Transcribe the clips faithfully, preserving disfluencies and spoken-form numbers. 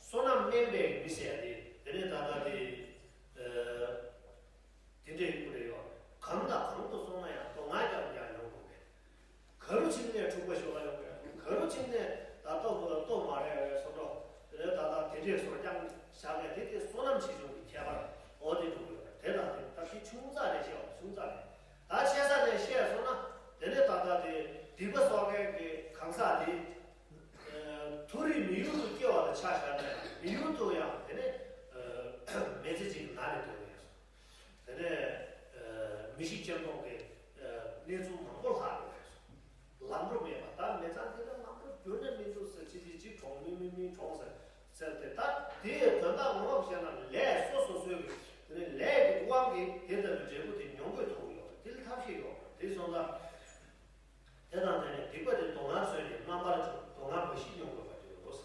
བསོད་ནམས་དམན་པའི་མི་ཟེར་ཏེ་དེ་ནས་ད་ལྟ་དེ་དེ་འདྲའི་སྐུ་རེ་ཡོད། གང་དང་གང་དུ་སོང་ན་ཡང་དོ་སྣང་རྒྱབ་ཀྱང་ཡོང་དགོས་པས། ག་རུ་ཕྱིན་ནས་འཁྲུག་པ་ཤོར་བ་ཡོང་གི། ག་རུ་ཕྱིན་ནས་ད་ལྟོ་ལྟོ་མ་རེག་པའི་སོ་འགྲོ་དེ་ལས་ད་ལྟ་དེ་འདྲའི་སོར་རྐྱང་བཞག་ནས་དེ་དེ་བསོད་ནམས་ཆེ་ཆུང་གི་ཁྱད་པར་འོ་དེ་འགྲོ་གི་ཡོད་རེད། དེ་དང་དེ་ད་དེ་ཆུང་ཙག་ནས་བཤད་པ་ཆུང་ཙག་རེད། ད་ཆེ་ས་ནས་བཤད་སོང་ན་དེ་ནས་ད་ལྟ་དེ་སྡིག་པ་གསོག་མཁན་གྱི་གང་ཟག་དེ་མཐོ་རིས་མི་ཡུལ་དུ་སྐྱེ་བ་ལ་ཆ་བཞག་ནས་མི་ཡུལ་དུ་ཡང་དེ་ནས་མི་ཚེ་གཅིག་ནང་ནས་སྡོད་ཡོད་སོང་། དེ་ནས་མི་ཤི་རྐྱེན་སྟོང་གི་གནས་ཚུལ་མང་པོ་ལྷག་ཡོད་རེད། ལམ་འགྲོ་མེད་པ། ད་མི་ཚང་དེ་ལ་ལམ་འགྲོ་བསྒྱུར་ན་མི་འདུག་ཟེར། ཅི་ཅི་ཅི་གྲོངས་མི་མི་མི་གྲོངས་ཟེར་ཟེར་ཏེ། ད་དེའི་དོན་དག་ངོ་མ་བཤད་ན་ལས་སོ་སོ་སོའི་གི་དེ་ནས་ལས་ཀྱི་དབང་གིས་དེ་ལྟ་བུའི་འབྲས་བུ་དེ་མྱོང་དགོས་ཐུག་ཡོད་རེད། དེ་ལ་ཐབས་ཤེས་ཡོད་རེད། དེ་སོང་ཙང་། དེ་དང་དེ་ནས་སྡིག་པ་དེ་དོ་སྣང་བཟོས་ནས་རྣམ་པར་འཇོམས། དོ་སྣང་མ་ཞིག་མྱོང་དགོས་པ་དེ་ཡོད་དོ།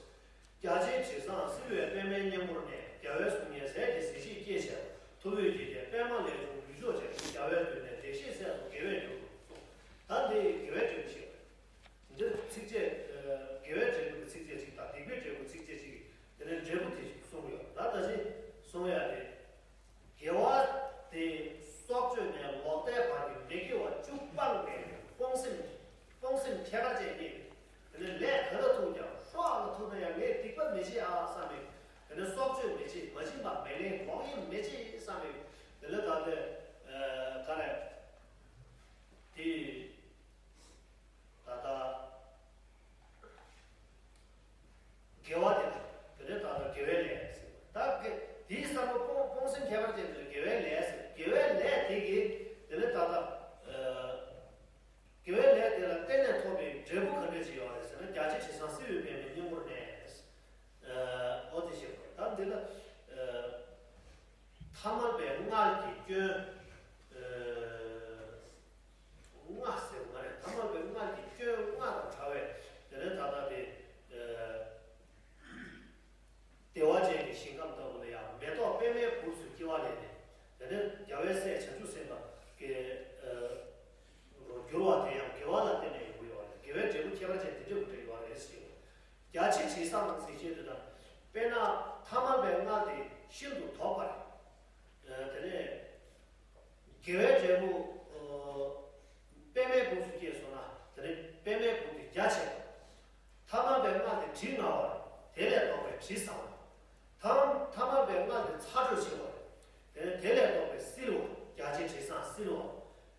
རྒྱ་ཆེའི་དྲི་བཟང་བསིལ་བའི་པདྨའི་སྙིང་པོར་གནས། རྒྱལ་བའི་གསུང་སྙན་ཟས་ཀྱི་གཟི་བརྗིད་སྐྱེད་བྱེད་པ། ཐུབ་པའི་རྗེ་བདག་པདྨ་ལས་བྱུང་ལུས་མཆོག་ཅན། རྒྱལ་བའི་མདུན་ནས་བདེ་གཤེགས་སྲས་སུ་དགེ་བས་མྱུར་དུ་གསུངས། ད་འདི་དགེ་བའི་འབྲས་བུ་ཞེས་པ་རེད། འདིར་ཚིགས་བཅད། དགེ་བའི་འབྲས་བུ་གི་ཚིགས་བཅད་གཅིག་དང་སྡིག་པའི་འབྲས་བུ་ཚིགས་བཅད་གཅིག་གིས་དེ་ནས་འབྲས་བུ་དེ་གསུངས་ཡོད། ད་ད་ཅི་གསུང་ཡ་དེ། དགེ་བ་དེ་སྲོག་གཅོད་ནས་ལོག་ལྟའི་བར་གྱི་མི་དགེ་བ་བཅུ་སྤངས་པའི་སྤོང་སེམས། སྤོང་སེམས་ཁྱད་པར་ཅན་གྱིས། དེ་ནས་ལས་ག་ལ་ཐུག་ཀྱང་། སྲོག་ལ་ཐུག་ན་ཡང་ངས་སྡིག་པ་མི་བྱེད་ཨ་བསམ་པའི། དེ་ནས་སྲོག་གཅོད་མི་བྱེད། མ་བྱིན་པ་མི་ལེན། ལོག་གཡེམ་མི་བྱེད་བསམ་པའི། དེ་ལས་ད་ལྟ་ག་རེ་དེ། ད་ལྟ་དགེ་བ་དེ་དང་། དེ་ནས་ད་ལྟ་དགེ་བའི་ལས་ཟེར། ད་དགེ་དེའི་བསམ་བློ་སྤོང་སྤོང་སེམས་ཁྱད་པར་ཅན་དེ་ལ་དགེ་བའི་ལས་ཟེར། དགེ་བའི་ལས་དེ་གིས་དེ་ནས་ད་ལྟ་དགེ་བའི་ལས་དེ་ལ་བརྟེན་ནས་ཐོབ་པའི་འབྲས་བུ་ག་འདྲ་ཅིག་ཡོད་རེད་ཟེར་ན། རྒྱ་ཆེ་དྲི་བཟང་བསིལ་བའི་པདྨའི་སྙིང་པོར་གནས། ཨོ་དེ་བཤད་པ་ད་འདི་ལ། ཐ་མལ་པའི་མངལ་གྱི་སྐྱོན། ལྔ་ཟེར་བ་རེད། ཐ་མལ་པའི་མངལ་གྱི་སྐྱོན་ལྔ་དང་བྲལ་བའི་དེ་ནས་ད་ལྟ་དེ། བདེ་བ་ཅན་གྱི་ཞིང་ཁམས་ལྟ་བུ་ལ་ཡང་མེ་ཏོག་པདྨའི་སྦུབས་སུ་སྐྱེ་བ་ལེན་ནས། དེ་ནས་རྒྱལ་བའི་སྲས་བྱང་ཆུབ་སེམས་དཔའ་གི་འགྱུར་བ་དེ་ཡང་དགེ་བ་ལ་བརྟེན་ནས་ཡོང་གི་ཡོད་རེད། དགེ་བའི་འབྲས་བུ་ཁྱད་པར་ཅན་དེ་འདྲ་བོ་འདྲ་ཡོད་རེད་ཞེས། རྒྱ་ཆེ་དྲི་བཟང་ཟེར་བཤད་དུས་ན། དཔེར་ན་ཐ་མལ་པའི་མངལ་དེ་ཤིན་ཏུ་དོག་པ་རེད། དེ་ནས་དགེ་བའི་འབྲས་བུ་པདྨའི་སྦུབས་སུ་སྐྱེས་སོང་ན། དེ་ནས་པདྨའི་སྦུབས་དེ་རྒྱ་ཆེ་བ། ཐ་མལ་པའི་མངལ་དེ་དྲི་ང་བ། དེ་ལས་ལྡོག་པའི་དྲི་བཟང་བ། ཐ་ཐ་མལ་པའི་མངལ་དེ་ཚ་དྲོད་ཆེ་བ། དེ་ནས་དེ་ལས་ལྡོག་པའི་བསིལ་བ། རྒྱ་ཆེ་དྲི་བཟང་བསིལ་བ།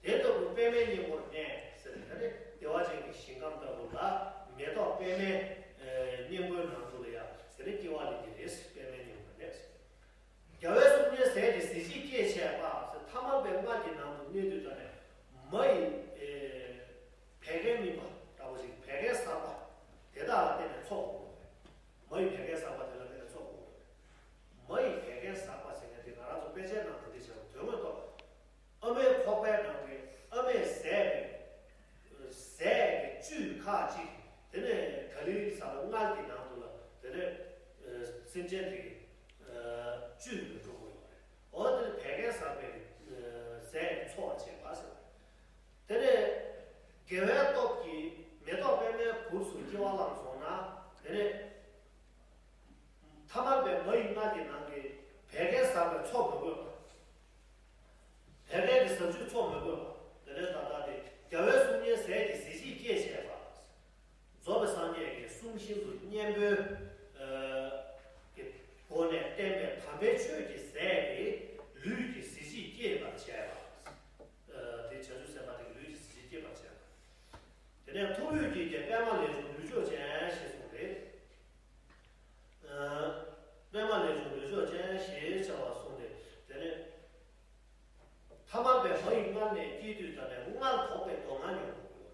དེ་ལྟ་བུ་པདྨའི་སྙིང་པོར་གནས་ཟེར་ནས། ད་ནི་བདེ་བ་ཅན་གྱི་ཞིང་ཁམས་ལྟ་བུ་ལ་མེ་ཏོག་པདྨའི་སྙིང་པོའི་ནང་དུ་ལ་ཡང་དེ་ནི་སྐྱེ་བ་ལེན་གྱི་རེད། པདྨའི་སྙིང་པོར་གནས། རྒྱལ་བའི་གསུང་སྙན་ཟས་ཀྱི་གཟི་བརྗིད་སྐྱེད་བྱེད་པ་ཟེར། ཐ་མལ་པའི་མངལ་གྱི་ནང་དུ་གནས་དུས་ད་ནས་མ་ཡི་བད་ཀན་སྨིན་པ་འདྲ་བོ་ཞིག་བད་ཀན་གསར་པ་དེ་དག་ལ་བརྟེན་ནས་འཚོ་དགོས་རེད། མ་ཡི་བད་ཀན་གསར་པ་དེ་ལ་བརྟེན་ནས་འཚོ་དགོས་རེད། མ་ཡི་བད་ཀན་གསར་པ་ཟེར་མཁན་དེ་ང་རང་ཚོ་དཔེ་ཆའི་ནང་དེ་འདྲ་བྱས་པ་དོན་དངོས་ཐོག་ཨ་མའི་ཁོག་པའི་ནང་གི་ཨ་མས་བཟས་པའི་ཟས་ཀྱི་བཅུད་ཁག་ཅིག་དེ་ནས་ག་ལེར་ས་ལ་མངལ་གྱི་ནང་དུ་ལ་དེ་ནས་སེམས་ཅན་དེ་གི་བཅུད་དུ་འགྲོ་དགོས་ཡོད་རེད། འོ་དེ་ནི་བད་ཀན་གསར་པའི་ཟས་ཀྱི་འཚོ་བར་བྱེད་པ་ཟེར། དེ་ནས་དགེ་བའི་སྟོབས་ཀྱིས་མེ་ཏོག་པདྨའི་སྦུབས་སུ་སྐྱེ་བ་བླངས་སོང་ན། དེ་ནས་ཐ་མལ་པའི་མ་ཡི་མངལ་གྱི་ནང་གི་བད་ཀན་གསར་པས་འཚོ་མི་དགོས་པ། བད་ཀན་གྱི་ཟ་བཅུད་འཚོ་མི་དགོས་པ། དེ་ནས་ད་ལྟ་དེ་རྒྱལ་བའི་གསུང་སྙན་ཟས་ཀྱི་གཟི་བརྗིད་སྐྱེད་བྱེད་པ། རྫོགས་པའི་སངས་རྒྱས་ཀྱི་གསུང་བཞིན་དུ་གཉེན་པོའི་གི་སྒོ་ནས་བསྟན་པའི་དམ་པའི་ཆོས་ཀྱི་ཟས་ཀྱིས་ལུས་ཀྱི་གཟི་བརྗིད་སྐྱེད་པར་བྱེད་པ། དེ་བྱང་ཆུབ་སེམས་དཔའ་དེ་གི་ལུས་ཀྱི་གཟི་བརྗིད་སྐྱེད་པར་བྱེད་པ། དེ་ནས་ཐུབ་པའི་རྗེ་བདག་པདྨ་ལས་བྱུང་ལུས་མཆོག་ཅན་ཞེས་གསུངས་ཏེ། པདྨ་ལས་བྱུང་ལུས་མཆོག་ཅན་ཞེས་བྱ་བ་གསུངས་ཏེ། དེ་ནས་ཐ་མལ་པའི་མ་ཡི་མངལ་ནས་སྐྱེས་དུས་ད་ནས་མངལ་དོག་པའི་སྡུག་བསྔལ་མྱོང་དགོས་ཀྱི་ཡོད་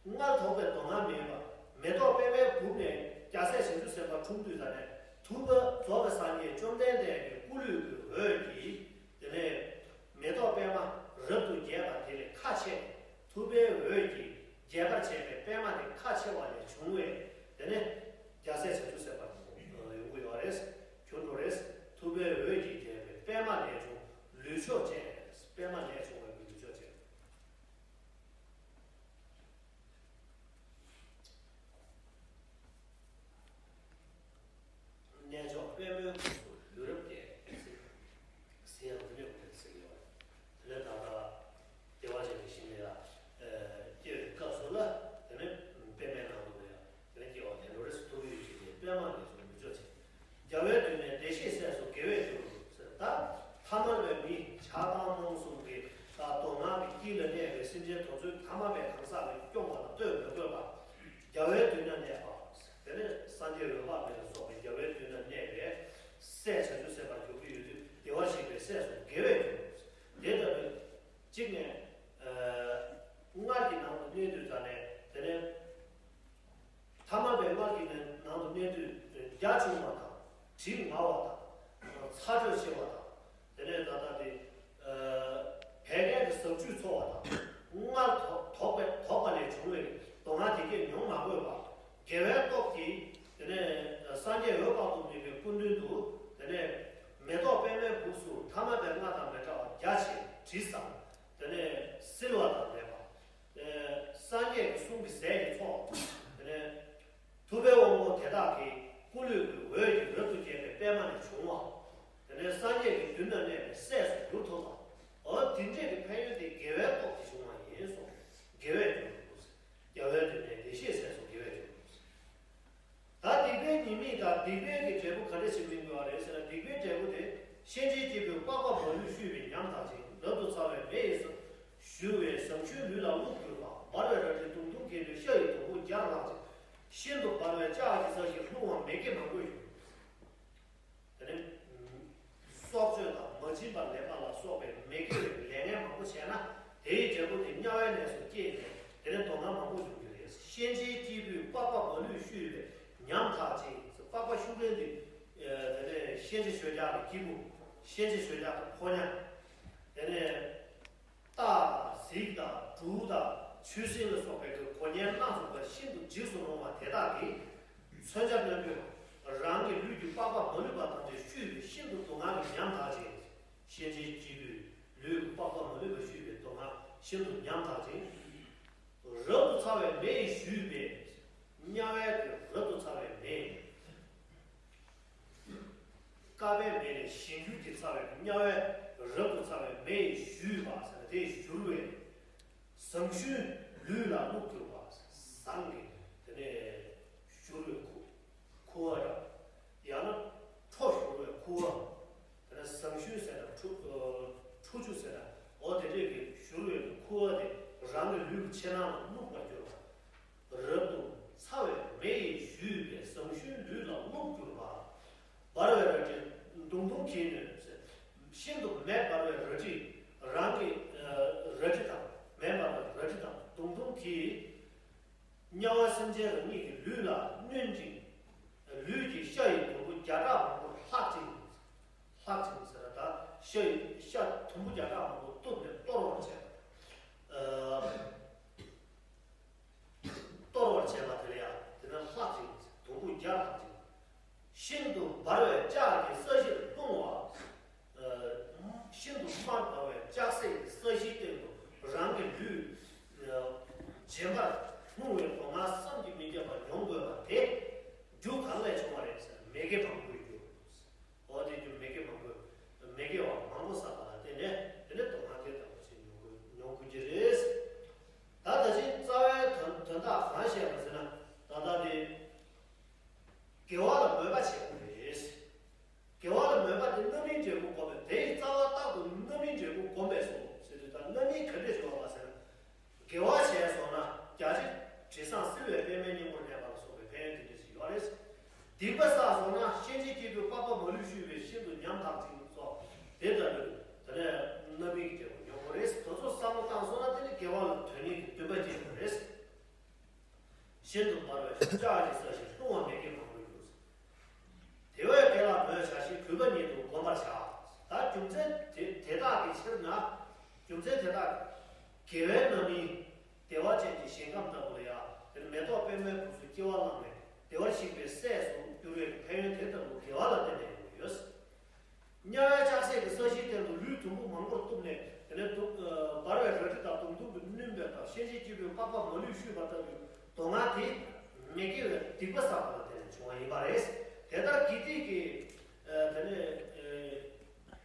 རེད། མངལ་དོག་པའི་སྡུག་བསྔལ་མེད་པ། མེ་ཏོག་པདྨའི་སྦུབས་ནས་རྒྱལ་སྲས་བྱང་ཆུབ་སེམས་དཔའ་འཁྲུངས་དུས་ད་ནས་ཐུབ་པ་རྫོགས་པའི་སངས་རྒྱས་བཅོམ་ལྡན་འདས་ཀྱི་སྐུ་ལུས་ཀྱི་འོད་ཀྱིས། དེ་ནས་མེ་ཏོག་པདྨ་རབ་ཏུ་རྒྱས་པ་དེ་ལས་ཁ་ཕྱེ་ནས། ཐུབ་པའི་འོད་ཀྱིས་རྒྱས་པར་བྱས་པའི་པདྨ་དེ་ཁ་ཕྱེ་བ་ལས་བྱུང་བས། དེ་ནས་རྒྱལ་སྲས་བྱང་ཆུབ་སེམས་དཔའ་ཡོང་གི་ཡོད་རེད། གྱུར་འགྲོ་རེད། ཐུབ་པའི་འོད་ཀྱིས་རྒྱས་པའི་པདྨ་ལས་བྱུང་ལུས་མཆོག་ཅན། པདྨ་ལས་བྱུང་བའི་ལུས་མཆོག་ཅན། རྣལ་འབྱོར་ རྒྱལ་བའི་མདུན་ནས་བདེ་གཤེགས་སྲས་སུ་དགེ་བས་འགྱུར་ཟེར། ད་ཐ་མལ་པའི་མི་ཆགས་སྡང་རྨོངས་གསུམ་གྱི་ད་སྡུག་བསྔལ་གྱི་དཀྱིལ་ལ་གནས་པའི་སེམས་ཅན་དེ་ཚོའི་ཐ་མལ་པའི་གང་ཟག་ལ་སྐྱོང་བ་ལ་ལྟོས་མི་དགོས་པར་རྒྱལ་བའི་མདུན་ན་གནས་པ། དེ་ནས་སངས་རྒྱས་འོད་དཔག་མེད་ལ་སོགས་པའི་རྒྱལ་བའི་མདུན་ན་གནས་པའི་སྲས་བྱང་ཆུབ་སེམས་དཔའ་གྱུར་གྱི་ཡོད་དུས་བདེ་བར་གཤེགས་པའི་སྲས་སུ་དགེ་བས་འགྱུར། དེ་ལྟ་བུའི་གཅིག་ནས་ཨ་སྔར་གྱི་ནང་དུ་གནས་དུས་ཙམ་ནས་དེ་ནས། ཐ་མལ་པའི་སྔར་གྱི་ནང་དུ་གནས་དུས་རྒྱ་ཆུང་བ་དང་། གྲིབ་ངར་བ་དང་། ཚ་དྲོད་ཆེ་བ་དང་། དེ་ནས་ད་ལྟ་དེ་བད་ཀན་གྱི་ཟག་བཅུད་ཚོར་བ་དང་། སྔར་དོགས་དོགས་པའི་དོགས་པ་ལས་བྱུང་བའི་སྡུག་བསྔལ་དེ་གས་མྱོང་མ་དགོས་པ། དགེ་བའི་སྟོབས་ཀྱིས་དེ་ནས་སངས་རྒྱས་འོད་དཔག་ཏུ་མེད་པའི་སྐུ་མདུན་དུ་དེ་ནས་མེ་ཏོག་པད་མའི་སྦུབས་སུ་ཐ་མལ་པའི་སྔར་དང་མི་འདྲ་བ་རྒྱ་ཆེ་དྲི་བཟང་དེ་ནས་བསིལ་བ་དང་ལྡན་པ། སངས་རྒྱས་ཀྱི་གསུང་གི་ཟས་ཀྱི་ཚོགས། དེ་ནས་ཐུབ་པའི་དབང་པོ་དེ་དག་གིས་སྐུ་ལུས་ཀྱི་འོད་ཀྱིས་རབ་ཏུ་བརྒྱན་པའི་པད་མ་ནས་བྱུང་བ། དེ་ནས་སངས་རྒྱས་ཀྱི་མདུན་ན་གནས་པའི་སྲས་སུ་གྱུར་ཐུབ་པ། འོ་དེ་འདྲས་ཀྱི་ཕན་ཡོན་དེ་དགེ་བའི་སྟོབས་ཀྱིས་བྱུང་བ་ཡིན་གསུངས། དགེ་བས་འགྱུར་རོ། རྒྱལ་བའི་མདུན་ནས་བདེ་གཤེགས་སྲས་སུ་དགེ་བས་འགྱུར་རོ། ད་སྡིག་པའི་ཉེས་དམིགས་དང་སྡིག་པའི་གི་འབྲས་བུ་ག་འདྲ་ཞིག་སྨིན་དགོས་པ་རེད་ཟེར་ན། སྡིག་པའི་འབྲས་བུ་དེ་གཤིན་རྗེའི་སྐྱེས་བུས་པགས་པ་མ་ལུས་བཤུས་པའི་ཉམ་ཐག་ཅིང་། རབ་ཏུ་ཚ་བའི་མེ་ཡིས་བཞུས་པའི་ཟངས་ཞུན་ལུས་ལ་བླུགས་གྱུར་པ། འབར་བའི་རལ་གྲིས་དུང་དུང་གིས་ནི་ཤ་ཡི་དུམ་བུ་བརྒྱར་བླངས་ཤིང་། ཤིན་ཏུ་འབར་བའི་ལྕགས་ཀྱི་ས་གཞིར་ལྷུང་བ་མེ་སྐྱེས་མང་པོས་ཞུ། དེ་ནས་སྲོག་གཅོད་དང་མ་བྱིན་པར་ལེན་པ་ལ་སོགས་པའི་མི་དགེ་བའི་ལས་ངན་མང་པོ་བྱས་ན། དེའི་འབྲས་བུ་དེ་དམྱལ་བའི་གནས་སུ་སྐྱེས་ནས་དེ་ནས་སྡུག་བསྔལ་མང་པོ་འབྱུང་རྒྱུ་རེད། གཤིན་རྗེའི་སྐྱེས་བུས་པགས་པ་མ་ལུས་བཤུས་པའི་ཉམ་ཐག་ཅིང་། པགས་པ་བཤུ་མཁན་དེ་དེ་ནས་གཤིན་རྗེ་ཤོད་རྒྱག་གི་སྐྱེས་བུ། གཤིན་རྗེ་ཤོད་རྒྱག་གི་ཕོ་ཉ། དེ་ནས། སྟག་དང་གཟིག་དང་འབྲུག་དང་ཆུ་སྲིན་ལ་སོགས་པའི་གི་གོ་ཉལ་སྣ་ཚོགས་པ་ཤིན་ཏུ་འཇིགས་སུ་རུང་བ་དེ་དག་གིས། མཚོན་ཆ་རྣོན་པོས་རང་གི་ལུས་ཀྱི་པགས་པ་མ་ལུས་པ་ཐམས་ཅད་བཤུས་པའི་ཤིན་ཏུ་སྡུག་བསྔལ་གྱི་ཉམ་ཐག་ཅིང་། གཤིན་རྗེའི་སྐྱེས་བུས་ལུས་ཀྱི་པགས་པ་མ་ལུས་པ་བཤུས་པའི་སྡུག་བསྔལ་ཤིན་ཏུ་ཉམ་ཐག་ཅིང་། རབ་ཏུ་ཚ་བའི་མེ་ཡིས་བཞུས་པའི། དམྱལ་བའི་གི་རབ་ཏུ་ཚ་བའི་མེ། དཀའ་བའི་མེ་ནི་གཞན་འགྱུར་གྱིས་ཚ་བའི་དམྱལ་བའི་རབ་ཏུ་ཚ་བའི་མེ་ཡིས་བཞུས་པ་ཟེར་ན་དེ་བཞུར་བའི་ཟངས་ཞུན་ལུས་ལ་བླུགས་གྱུར་པ། ཟངས་ཀྱི་དེ་ནས་བཞུར་བའི་ཁུ་ཁུ་བ་ར། ཡང་ན་ཁྲོ་བཞུར་བའི་ཁུ་བ། དེ་ནས་ཟངས་ཞུན་ཟེར་ན་ཁྲུ་ཁྲུ་ཆུ་ཟེར་ན། འོ་དེ་འདྲས་ཀྱི་བཞུར་བའི་ཁུ་བ་དེ་རང་གི་ལུས་ཀྱི་ཕྱི་ནང་ལ་བླུགས་པར་གྱུར་པ། རབ་ཏུ་ཚ་བའི་མེ་ཡིས་བཞུས་པའི་ཟངས་ཞུན་ལུས་ལ་བླུགས་གྱུར་པ། འབར་བའི་རལ་གྲིས་དུང་དུང་གིས་ནི། ཤིན་ཏུ་མེ་འབར་བའི་རལ་གྲིས་རང་གི་རལ་གྲི་དང་། མེ་འབར་བའི་རལ་གྲི་དང་དུང་དུང་གིས་དམྱལ་བ་སེམས་ཅན་རང་ཉིད་ཀྱི་ལུས་ལ་བསྣུན་ཅིང་། ལུས་ཀྱི་ཤ་ཡི་དུམ་བུ་བརྒྱ་ཕྲག་མང་པོར་ལྷག་ཅིང་། ལྷག་ཅིང་ཟེར་བ་དང་ཤ་ཡི་ཤ་དུམ་བུ་བརྒྱ་ཕྲག་མང་པོ་གཏུབས་ནས་གཏོར་བར་བྱེད་པ། གཏོར་བར་བྱེད་པ་དེ་ལ་ཡང་དེ་ན་ལྷག་ཅིང་། དུམ་བུ་བརྒྱ་ལྷག་ཅིང་། ཤིན་ཏུ་འབར་བའི་ལྕགས་ཀྱི་ས་གཞིར་ལྷུང་བ། ཤིན་ཏུ་དམར་འབར་བའི་ལྕགས་སྲེག་གི་ས་གཞིའི་སྟེང་དུ་རང་གི་ལུས་བྱིང་བར་ལྷུང་བའི་སྡུག་བསྔལ་བསམ་གྱིས་མི་ཁྱབ་པ་མྱོང་དགོས་པ་དེ་རྒྱུ་གང་ལས་བྱུང་བ་རེད་ཟེར་ན་མེ་གེ་བང་པོའི་རྒྱུ། འོ་དེ་རྒྱུ་མེ་གེ་བང་པོས་མེ་གེ་བ་མང་པོ་བསགས་པ་ལ་བརྟེན་ནས་དེ་ནས་སྡུག་བསྔལ་དེ་ལྟ་བུ་ཞིག་མྱོང་དགོས་མྱོང་དགོས་ཀྱི་རེད། ད་ད་ཅི་རྩ་བའི་དོན་དོན་དག་གང་བཤད་པ་ཟེར་ན། ད་ལྟ་དེ་དགེ་བ་ལ་མོས་པ་བྱེད་དགོས་རེད། དགེ་བ་ལ་མོས་པ་དེ་རྣམ་སྨིན་འབྲས་བུ་བསྒོམ་པས། དེ་ཡི་རྩ་བ་རྟག་ཏུ་རྣམ་སྨིན་འབྲས་བུ་བསྒོམ་པས་སོ་ཟེར་དུས། ད་རྣམ་སྨིན་ག་འདྲས་ཡོད་པ་ཟེར་ན། དགེ་བ་བྱས་སོང་ན་རྒྱ་ཆེ་དྲི་བཟང་བསིལ་བའི་པད་མའི་སྙིང་པོར་གནས་པ་ལ་སོགས་པའི་ཕན་ཡོན་དེ་འདྲས་ཞིག་ཡོད་རེད། སྡིག་པ་བསགས་སོང་ན་གཤིན་རྗེའི་སྐྱེས་བུས་པགས་པ་མ་ལུས་བཤུས་པའི་ཤིན་ཏུ་ཉམ་ཐག་ཅིང་སོགས་དེ་ལྟ་བུའི་དེ་ནས་རྣམ་སྨིན་གྱི་འབྲས་བུ་མྱོང་དགོས་རེད། དེ་ཚོ་བསམ་བློ་བཏང་སོང་ན་དེ་ནི་དགེ་བ་ལ་དོན་གཉེར་གྱི་འདུན་པ་སྐྱེ་དགོས་རེད། ཤིན་ཏུ་འབར་བའི་ལྕགས་ཀྱི་ས་གཞིར་ལྷུང་བ་མེ་གེ་བང་པོའི་རྒྱུ། དེ་བས་དགེ་ལ་མོས་བྱ་ཞིང་གུས་པ་ཉིད་དུ་བསྒོམ་པར་བྱ། ད་རྒྱུ་མཚན་དེ་དེ་དག་གི་ཕྱིར་ན། རྒྱུ་མཚན་དེ་དག་དགེ་བའི་རྣམ་སྨིན། བདེ་བ་ཅན་གྱི་ཞིང་ཁམས་ལྟ་བུ་ལ་ཡང་དེར་མེ་ཏོག་པད་མའི་སྦུབས་སུ་སྐྱེ་བ་བླངས་ནས་བདེ་བར་གཤེགས་པའི་སྲས་སུ་འགྱུར་བའི་ཕན་ཡོན་དེ་ལྟ་བུ་དགེ་བ་ལ་བརྟེན་ནས་ཡོང་གི་ཡོད། དམྱལ་བའི་ལྕགས་སྲེག་གི་ས་གཞིའི་སྟེང་དུ་ལུས་དུམ་བུ་མང་པོར་གཏུབས་ནས་དེ་ནས་དུ་འབར་བའི་རལ་གྲི་དང་དུང་དུང་གིས་བསྣུན་པ་དང་གཤིན་རྗེའི་སྐྱེས་བུས་པགས་པ་མ་ལུས་བཤུས་པ་ལྟ་བུའི་སྡུག་བསྔལ་དེ་མི་དགེ་བའི་སྡིག་པ་བསགས་པ་ལ་བརྟེན་ནས་བྱུང་བ་ཡིན་པ་རེད། དེ་ལྟར་དགེ་སྡིག་གི་དེ་ནས་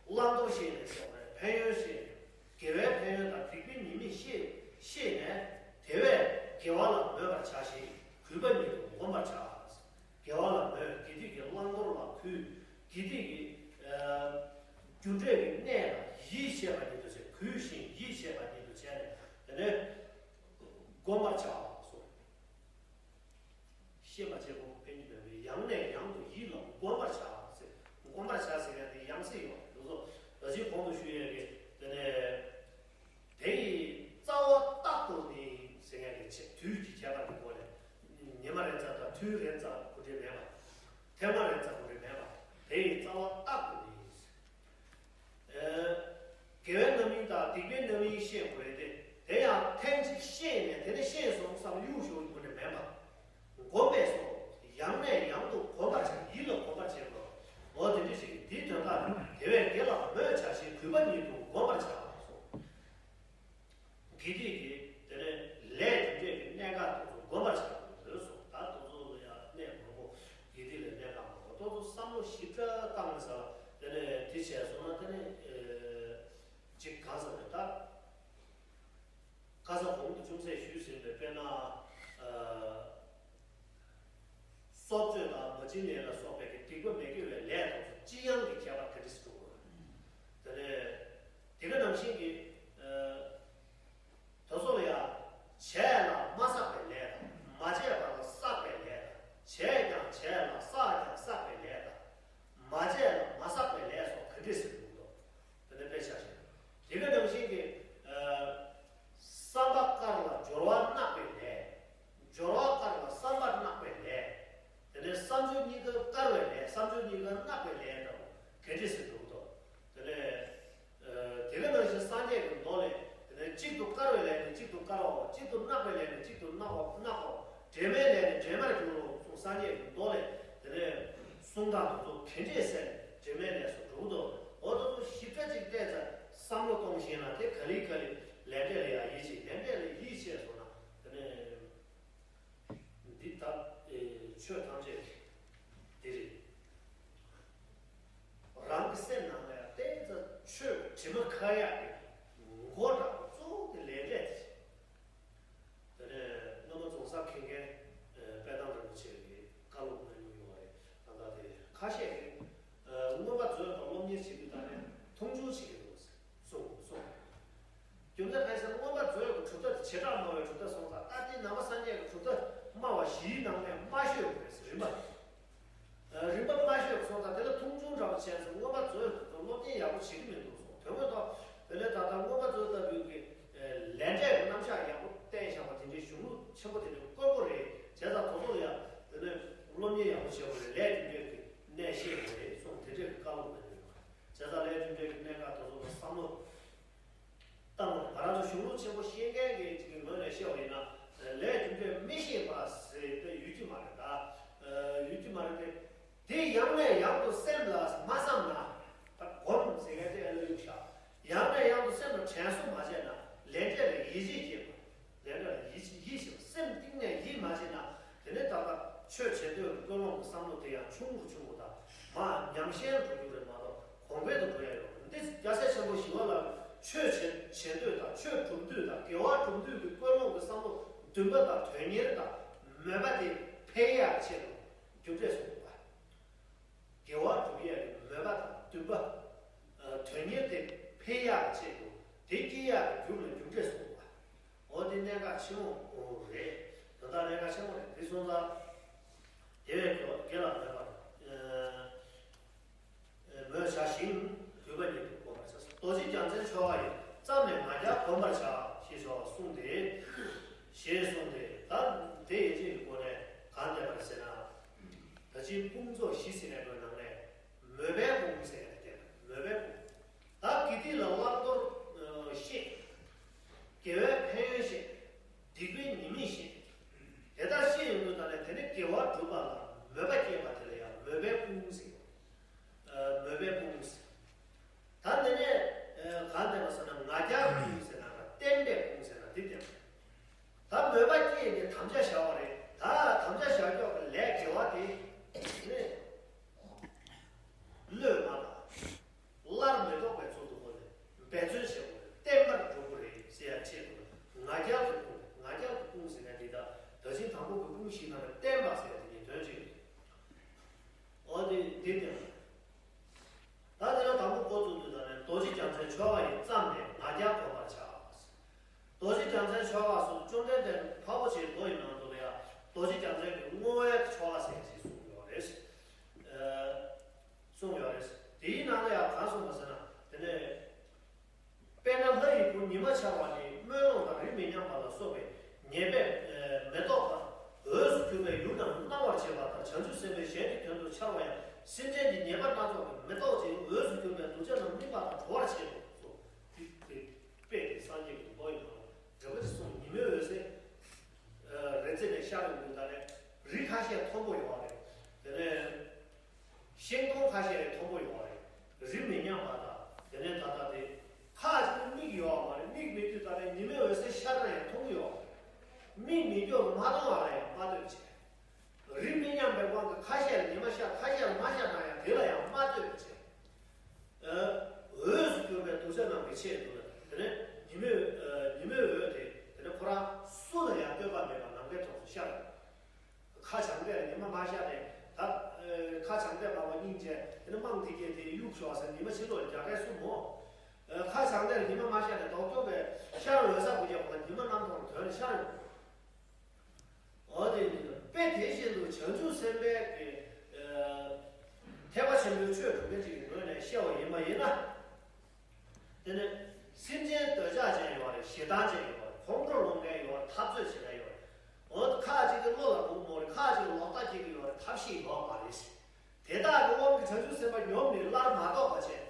བླང་དོར་ཤེས་ནས་སོགས་པའི་ཕན་ཡོན་ཤེས་ནས། དགེ་བའི་ཕན་ཡོན་དང་སྡིག་པའི་ཉེས་དམིགས་ཤེས་ཤེས་ནས། དེ་བས་དགེ་བ་ལ་མོས་པར་བྱ་ཞིང་གུས་པ་ཉིད་དུ་བསྒོམ་པར་བྱ། དགེ་བ་ལ་མོས། དགེ་སྡིག་གི་བླང་དོར་ལ་གུས་ དུས་དགེ་སྡིག་གི་རྒྱུ་འབྲས་ཀྱི་གནས་ལ་ཡིད་ཆེས་པ་ཉིད་དུ་བྱས། གུས་ཤིང་ཡིད་ཆེས་པ་ཉིད་དུ་བྱས་ནས་དེ་ནས་བསྒོམ་པར་བྱ་སོ། ཤེས་པ་བྱེད་པོ་ཕན་གྱི་མེད་པས་ཡང་ནས་ཡང་དུ་ཡིད་ལ་བསྒོམ་པར་བྱ་ཟེར། བསྒོམ་པར་བྱ་ཟེར་ཡ་དེ་ཡང་སྲིད་ཡོད་འདུག་སོ། ད་ཅི་གོང་དུ་ཞུ་ཡས་ཀྱི་དེ་ནས། དེ་ཡི་རྩ་བ་རྟག་ཏུ་ནི་ཟེར་ཡ་གི་ཆེད་དུས་ཀྱི་ཁྱད་པར་གྱི་སྒོ་ནས་ཉི་མ་རེ་ཙམ་དང་དུས་རེ་ཙམ་གོ་འབྲེལ་མེད་པ། ཐེངས་མ་རེ་ཙམ་གོ་འབྲེལ་མེད་པ། དེ་ཡི་རྩ་བ་རྟག་ཏུ་ནི། ཨ། དགེ་བའི་རྣམ་སྨིན་དང་སྡིག་པའི་རྣམ་སྨིན་ཤེས་དགོས་ཏེ། དེ་ཡང་ཐེངས་གཅིག་ཤེས་ནས་དེ་ནས་ཤེས་སོང་བསམ་གཡུག་ཞོག་གི་སྒོ་ནས་མེད་པ། བསྒོམ་པས་སོ། ཡང་ནས་ཡང་དུ་བསྒོམ་པར་བྱ། ཡིད་ལ་བསྒོམ་པར་བྱེད་དགོས། འོ་དེ་འདྲ་ཞིག་འདིའི་དོན་དག་དེ་བས་དགེ་ལ་མོས་བྱ་ཞིང་གུས་པ་ཉིད་དུ་བསྒོམ་པར་བྱ་སོ། དགེ་སྡིག་གི་དེ་ནས་ལས་རྒྱུ་འབྲས་ཀྱི་གནས་སྐབས་དེ་ཚོ་བསྒོམ་པར་བྱ་དགོས་སོ། ད་དེ་ཚོ་ལ་ཡང་གནས་མང་པོ་དགེ་སྡིག་ལ་གནས་སྐབས་མང་པོ་དེ་ཚོ་བསམ་བློ་ཞིབ་ཕྲ་བཏང་ནས་ས་དེ་ནས་དེ་བྱས་སོང་ན་དེ་ནས་ཅིག་གང་ཟེར་རེད་ད། ཁ་སང་གོང་དུ་ཅུང་ཟད་ཞུས་ཟིན་པའི་དཔེར་ན། ཨ། སྲོག་གཅོད་དང་མ་བྱིན་ལེན་ལ་སོགས་པའི་གི་སྡིག་པ་མི་དགེ་བའི་ལས་དང་ཅི་ཡང་གི་ཁྱད་པར་ག་འདྲ་སེ་འགྲོ་དགོས། དེ་ནས་དེ་ག་ནང་བཞིན་གྱི། ཨ། དེ་ཚོ་ལ་ཡང་བྱས་ལ་མ་བསགས་པའི་ལས་དང་། མ་བྱས་པ་ལ་བསགས་པའི་ལས་དང་། བྱས་ཀྱང་བྱས་ལ་བསགས་ཀྱང་བསགས་པའི་ལས་དང་། མ་བྱས་ལ་མ་བསགས་པའི་ལས་སོགས་ག་འདྲ་སེ་འགྲོ་དགོས། དེ་ནས་དཔེ་ཆ་བཞག་དེ་ག་ནང་བཞིན་གྱི། ཨ། བསམ་པ་དཀར་ལ་སྦྱོར་བ་བརྣག་པའི་ལས། སྦྱོར་བ་དཀར་ལ་བསམ་པ་བརྣག་པའི་ལས། དེ་ནས་བསམ་སྦྱོར་གཉིས་ཀ་དཀར་བའི་ལས། བསམ་སྦྱོར་གཉིས་ཀ་བརྣག་པའི་ལས་དང་ག་འདྲ་སེ་འགྲོ་དགོས། དེ་ནས། ཨ། དེ་ག་ནང་བཞིན་སངས་རྒྱས་ཀྱི་མདོ་ལས། དེ་ནས་གཅིག་ཏུ་དཀར་བའི་ལས་ནི་གཅིག་ཏུ་དཀར་བའོ། གཅིག་ཏུ་བརྣག་པའི་ལས་ནི་གཅིག་ཏུ་བརྣག་པ་བརྣག་པའོ། དྲན་མེད་ལས་ནི་དྲན་མེད་འགྱུར་རོ་གསུངས། སངས་རྒྱས་ཀྱི་མདོ་ལས་དེ་ནས་གསུང་སྟངས་དེ་ཚོ་ག་འདྲས་སེ་དྲན་མེད་ལས་སུ་འགྲོ་གི་འདུག་འོ་དེ་ཚོ་ཞིབ་ཕྲ་ཅིག་བལྟས་ཚེ་བསམ་བློ་གཏོང་ཤེས་ན་དེ་ག་ལེ་ག་ལེ་ལས་འབྲས་ལ་ཡང་ཡིད་ཆེས། ལས་འབྲས་ལ་ཡིད་ཆེས་སོང་ན་དེ་ནས། འདི་ལྟ། ཨེ། ཆོས་ཐམས་ཅད་འདི་རེད། རང་གི་སེམས་ནང་ལ་ཡང་བལྟས་ཚེ་ཆོས་དྲི་མ་ཁ་ཡག་གི་མགོ་འདྲ་པོ་གཙོ་བོ་དེ་ལས་འབྲས་དེ་རེད། དེ་ནས་སྔོན་མ་རྫོང་སར་མཁན་མཁན། ཨེ། དཔལ་ཐང་རིན་པོ་ཆེ་གིས་བཀའ་སློབ་གནང་མྱོང་ཡོད་རེད། ད་ལྟ་དེ་ཁ་ཤས་ཀྱིས། ཨེ། མངོན་པ་མཛོད་པ་སློབ་གཉེར་བྱེད་དུས་ད་ནས་མཐོང་ཆུང་བྱེད་ཀྱི་འདུག་གསུངས་གསུངས། རྒྱུ་མཚན་གང་ཡིན་ཟེར་ན་མངོན་པ་མཛོད་ཀྱི་གྲུབ་མཐའ་དེ་བྱེ་བྲག་སྨྲ་བའི་གྲུབ་མཐའ་སོང་ཙང་། ད་ལྟའི་ནང་པ་སངས་རྒྱས་ཀྱི་གྲུབ་མཐའ་སྨྲ་བ་བཞིའི་ནང་ནས་མ་ཤོད་པ་རེད་ཟེར། རིམ་པ། ཨ། རིམ་པ་མ་ཤོད་པ་སོང་ཙང་དེ་ལ་མཐོང་ཆུང་འདྲ་བོ་བྱས་ཙང་མངོན་པ་མཛོད་ཀྱི་སློབ་གཉེར་ཡག་པོ་བྱེད་ཀྱི་མི་འདུག་གསུངས། དོན་དངོས་ཐོག་དེ་ལས་ད་ལྟ་མངོན་པ་མཛོད་ལྟ་བུའི་གི། ཨ། ལས་འབྲས་ཀྱི་རྣམ་གཞག་ཡག་པོ་བསྟན་བཞག་པ་དེ་འདྲའི་གཞུང་ལུགས་ཆེན་པོ་དེ་འདྲའི་དཀོན་པོ་རེད། བྱས་ཙང་དེ་ཚོ་ལ་ཡང་དེ་ནས་སློབ་གཉེར་ཡག་པོ་བྱེད་དགོས་རེད། ལས་རྒྱུ་འབྲས་ཀྱི་གནད་ཤེས་དགོས་རེད་གསུངས། དེ་འདྲའི་གི་བཀའ་སློབ་གནང་ཡོད་པ་རེད། བྱས་ཙང་ལས་རྒྱུ་འབྲས་ཀྱི་གནད་འགག་དེ་ཚོ་ལ་བསམ་བློ་བཏང་བ། ང་རང་ཚོ་གཞུང་ལུགས་ཆེན་པོ་ཤེས་མཁན་གྱི་ཅིག་གི་ངོས་ནས་བཤད་པ་ཡིན་ན། ལས་རྒྱུ་འབྲས་མི་ཤེས་པ་ཟེར་ཏེ་ཡོད་ཀྱི་མ་རེད་ད། ཡོད་ཀྱི་མ་རེད་དེ། དེ་ཡང་ནས་ཡང་དུ་སེམས་ལ་མ་བསམ་ན། ད་སྒོམ་ཟེར་མཁན་དེ་ཨེ་ལ་གཡུག་བཞག་ཡང་ནས་ཡང་དུ་སེམས་ལ་དྲན་གསོ་མ་བྱས་ན་ལས་འབྲས་ལ་ཡིད་ཆེས་སྐྱེས་པ། ལས་འབྲས་ལ་ཡིད་ཆེས་ཡིད་ཆེས་པ། སེམས་གཏིང་ནས་ཡིད་མ་ཆེས་ན། དེ་ནས་ད་ལྟ་ཆོས་བྱེད་འདོད་ཀྱི་ཀུན་སློང་གི་བསམ་བློ་དེ་ཡང་ཆུང་རུ་ཆུང་རུ་དང་། མར་ཉམས་ཞན་རུ་འགྲོ་རྒྱུ་རེད་མ་གཏོགས་གོང་འཕེལ་དུ་འགྲོ་ཡ་ཡོད་མ་རེད། འདི་རྒྱལ་སྲས་ཆེན་པོ་ཞི་བ་ལྷ་གིས་ཆོས་བྱེད་བྱེད་འདོད་དང་ཆོས་སྒྲུབ་འདོད་དང་དགེ་བ་སྒྲུབ་འདོད་ཀྱི་ཀུན་སློང་གི་བསམ་བློ་འདུན་པ་དང་དོན་གཉེར་དང་མོས་པ་དེ་འཕེལ་ཡག་ཆེད་དུ་རྒྱུ་འབྲས་སུ་འདུག་པ། དགེ་བ་སྒྲུབ་ཡས་ཀྱི་མོས་པ་དང་འདུན་པ། ཨ། དོན་གཉེར་དེ་འཕེལ་ཡག་ཆེད་དུ་དེ་སྐྱེ་ཡག་གི་རྒྱུ་ལ་རྒྱུ་འབྲས་སུ་འདུག་པ། འོ་དེ་གནད་འགག་ཆེན་མོ་རེད། ད་ལྟ་གནད་འགག་ཆེན་མོ་རེད། དེ་སོང་ཙང་དེ་བས་དགེ་ལ་མོས་པ། ཨ། མོས་བྱ་ཞིང་གུས་པ་ཉིད་དུ་བསྒོམ་པར་བྱ། རྡོ་རྗེ་རྒྱལ་མཚན་ཆོ་ག་ཡིས་བརྩམས་ནས་ང་རྒྱལ་བསྒོམ་པར་བྱ་ཞེས་ཆོ་ག་གསུངས་ཏེ། ཞེས་གསུངས་ཏེ། ད་དེ་ཡན་ཆད་ཀྱི་སྒོ་ནས་གང་བསྟན་པ་རེད་ཟེར་ན། ད་ཅིའི་དཔུང་ཚོགས་བཞི་ཟེར་ནས་པའི་ནང་ནས་མོས་པའི་དཔུང་ཟེར་ཡ་དེ་བསྟན་པ། མོས་པའི་དཔུང་། ད་དགེ་སྡིག་ལ་བླང་དོར་ཤེས། དགེ་བའི་ཕན་ཡོན་ཤེས། སྡིག་ ད་དེ་ལ་དང་པོ་འགོ་བཙུགས་དུས་ད་ནས་རྡོ་རྗེ་རྒྱལ་མཚན་ཆོ་ག་ཡི་རྩ་ནས་ང་རྒྱལ་བསྒོམ་པར་བྱ། རྡོ་རྗེ་རྒྱལ་མཚན་ཆོ་ག་སོགས་བཅོམ་ལྡན་འདས་འཕགས་པ་ཆེའི་མདོ་ཡི་ནང་དུ་ལ་ཡང་རྡོ་རྗེ་རྒྱལ་མཚན་གྱི་བསྔོ་བའི་ཆོ་ག་ཟེར་ཞིག་གསུངས་ཡོད་རེད། ཨ། གསུངས་ཡོད་རེད། དེའི་ནང་ལ་ཡང་གང་གསུངས་པ་ཟེར་ན། དེ་ནས། དཔེར་ན་ལྷ་ཡི་བུ་ཉི་མ་ཤར་བ་ནི་སྨོན་ལམ་དང་རིམ་མི་མཉམ་པ་ལ་སོགས་པའི་ཉེས་པས་མི་ལྡོག་པར་འོད་སུ་གྱུར་པའི་ཡུམ་རྣམས་སྣང་བར་བྱེད་པ་ལྟར་བྱང་ཆུབ་སེམས་དཔའི་གཞན་གྱི་དོན་དུ་འཆར་བ་ཡང་སེམས་ཅན་གྱི་ཉེས་པ་སྣ་ཚོགས་ཀྱིས་མི་ལྡོག་ཅིང་འོད་སུ་གྱུར་པའི་གདུལ་བྱ་རྣམས་སྨིན་པ་དང་གྲོལ་བར་བྱེད་དོ། དཔེ་དེ་སངས་རྒྱས་ཀྱི་མདོ་ཡི་ནང་ལ་འགྲེལ་པ་ཅིག་གསུངས། ཉི་མའི་འོད་ཟེར། རི་རྩེ་ནས་ཤར་ཡོང་དུས་ད་ནས་རི་ཁ་ཤས་མཐོན་པོ་ཡོད་རེད། དེ་ནས། ཤིང་སྡོང་ཁ་ཤས་མཐོན་པོ་ཡོད་རེད། རིམ་མི་མཉམ་པ་དང་དེ་ནས་ད་ལྟ་དེ། ཁ་ཅིག་ནི་མིག་ཡོད་མ་རེད། མིག་མེད་དུས་ད་ནས་ཉི་མའི་འོད་ཟེར་ཤར་ན་ཡང་མཐོང་གི་ཡོད་རེད། མིག་མི་འགྱུར་མ་མཐོང་བ་ལ་ཡང་མ་ལྟོས་བྱས། རིམ་མི་མཉམ་པའི་དབང་གིས་ཁ་ཤས་ལ་ཉི་མ་ཤར། ཁ་ཤས་ལ་མ་ཤར་ན་ཡང་དེ་ལ་ཡང་མ་ལྟོས་བྱས། འོད་སུ་གྱུར་པའི་གདུལ་བྱ་རྣམས་ཀྱི་ཆེད་དུ་ལ། དེ་ནས་ཉི་མའི་ཉི་མའི་འོད་དེ་དེ་ནས་ཁོ་རང་སུ་ལ་ཡང་ལྟོས་པ་མེད་པར་ནམ་མཁའི་ཐོག་ཏུ་ཤར། ཁ་བྱང་ལྟས་ཉི་མ་མ་ཤར་ནས་ད། ཁ་བྱང་ལྟས་ལ་བ་སྙིང་རྗེ་དེ་ནི་དམངས་དེ་གས་དེ་གཡུག་ཞོག་ཟེར་ཉི་མ་ཕྱི་ལོགས་རྒྱག་མཁན་སུ་མོ། ཁ་བྱང་ལྟས་ཉི་མ་མ་ཤར་ནས་ལྡོག་ཀྱོག་པའི་ཤར་འོད་གསལ་བུ་རྒྱག་པ་ཉི་མ་གནམ་ཐོག་ལ་དོན་ཤར་ཡོང་། འོ་དེ་ནི་དཔེ་དེ་བཞིན་དུ་བྱང་ཆུབ་སེམས་དཔའི་གི་ཐེག་པ་ཆེན་པོའི་ཆོས་སྒྲུབ་མཁན་ཅིག་གི་ངོས་ནས་བཤད་པ་ཡིན་པ་ཡིན་ན། དེ་ནི་སེམས་ཅན་འདོད་ཆགས་ཅན་ཡོད་རེད། ཞེ་སྡང་ཅན་ཡོད་རེད། ཁོང་ཁྲོ་ལངས་མཁན་ཡོད་རེད། འཐབ་རྩོད་བྱེད་མཁན་ཡོད་རེད། འོ་ཁ་ཅིག་གི་བློ་ལ་འགྲོ་གི་མ་རེད། ཁ་ཅིག་ལོག་ལྟ་སྐྱེ་གི་ཡོད་རེད། ཐབས་ཤེས་ཡོད་མ་རེད། དེ་དག་གི་དབང་གིས་བྱང་ཆུབ་སེམས་དཔའ་ཉོབ་ནས་སླར་མ་ལྡོག་པ་བྱས།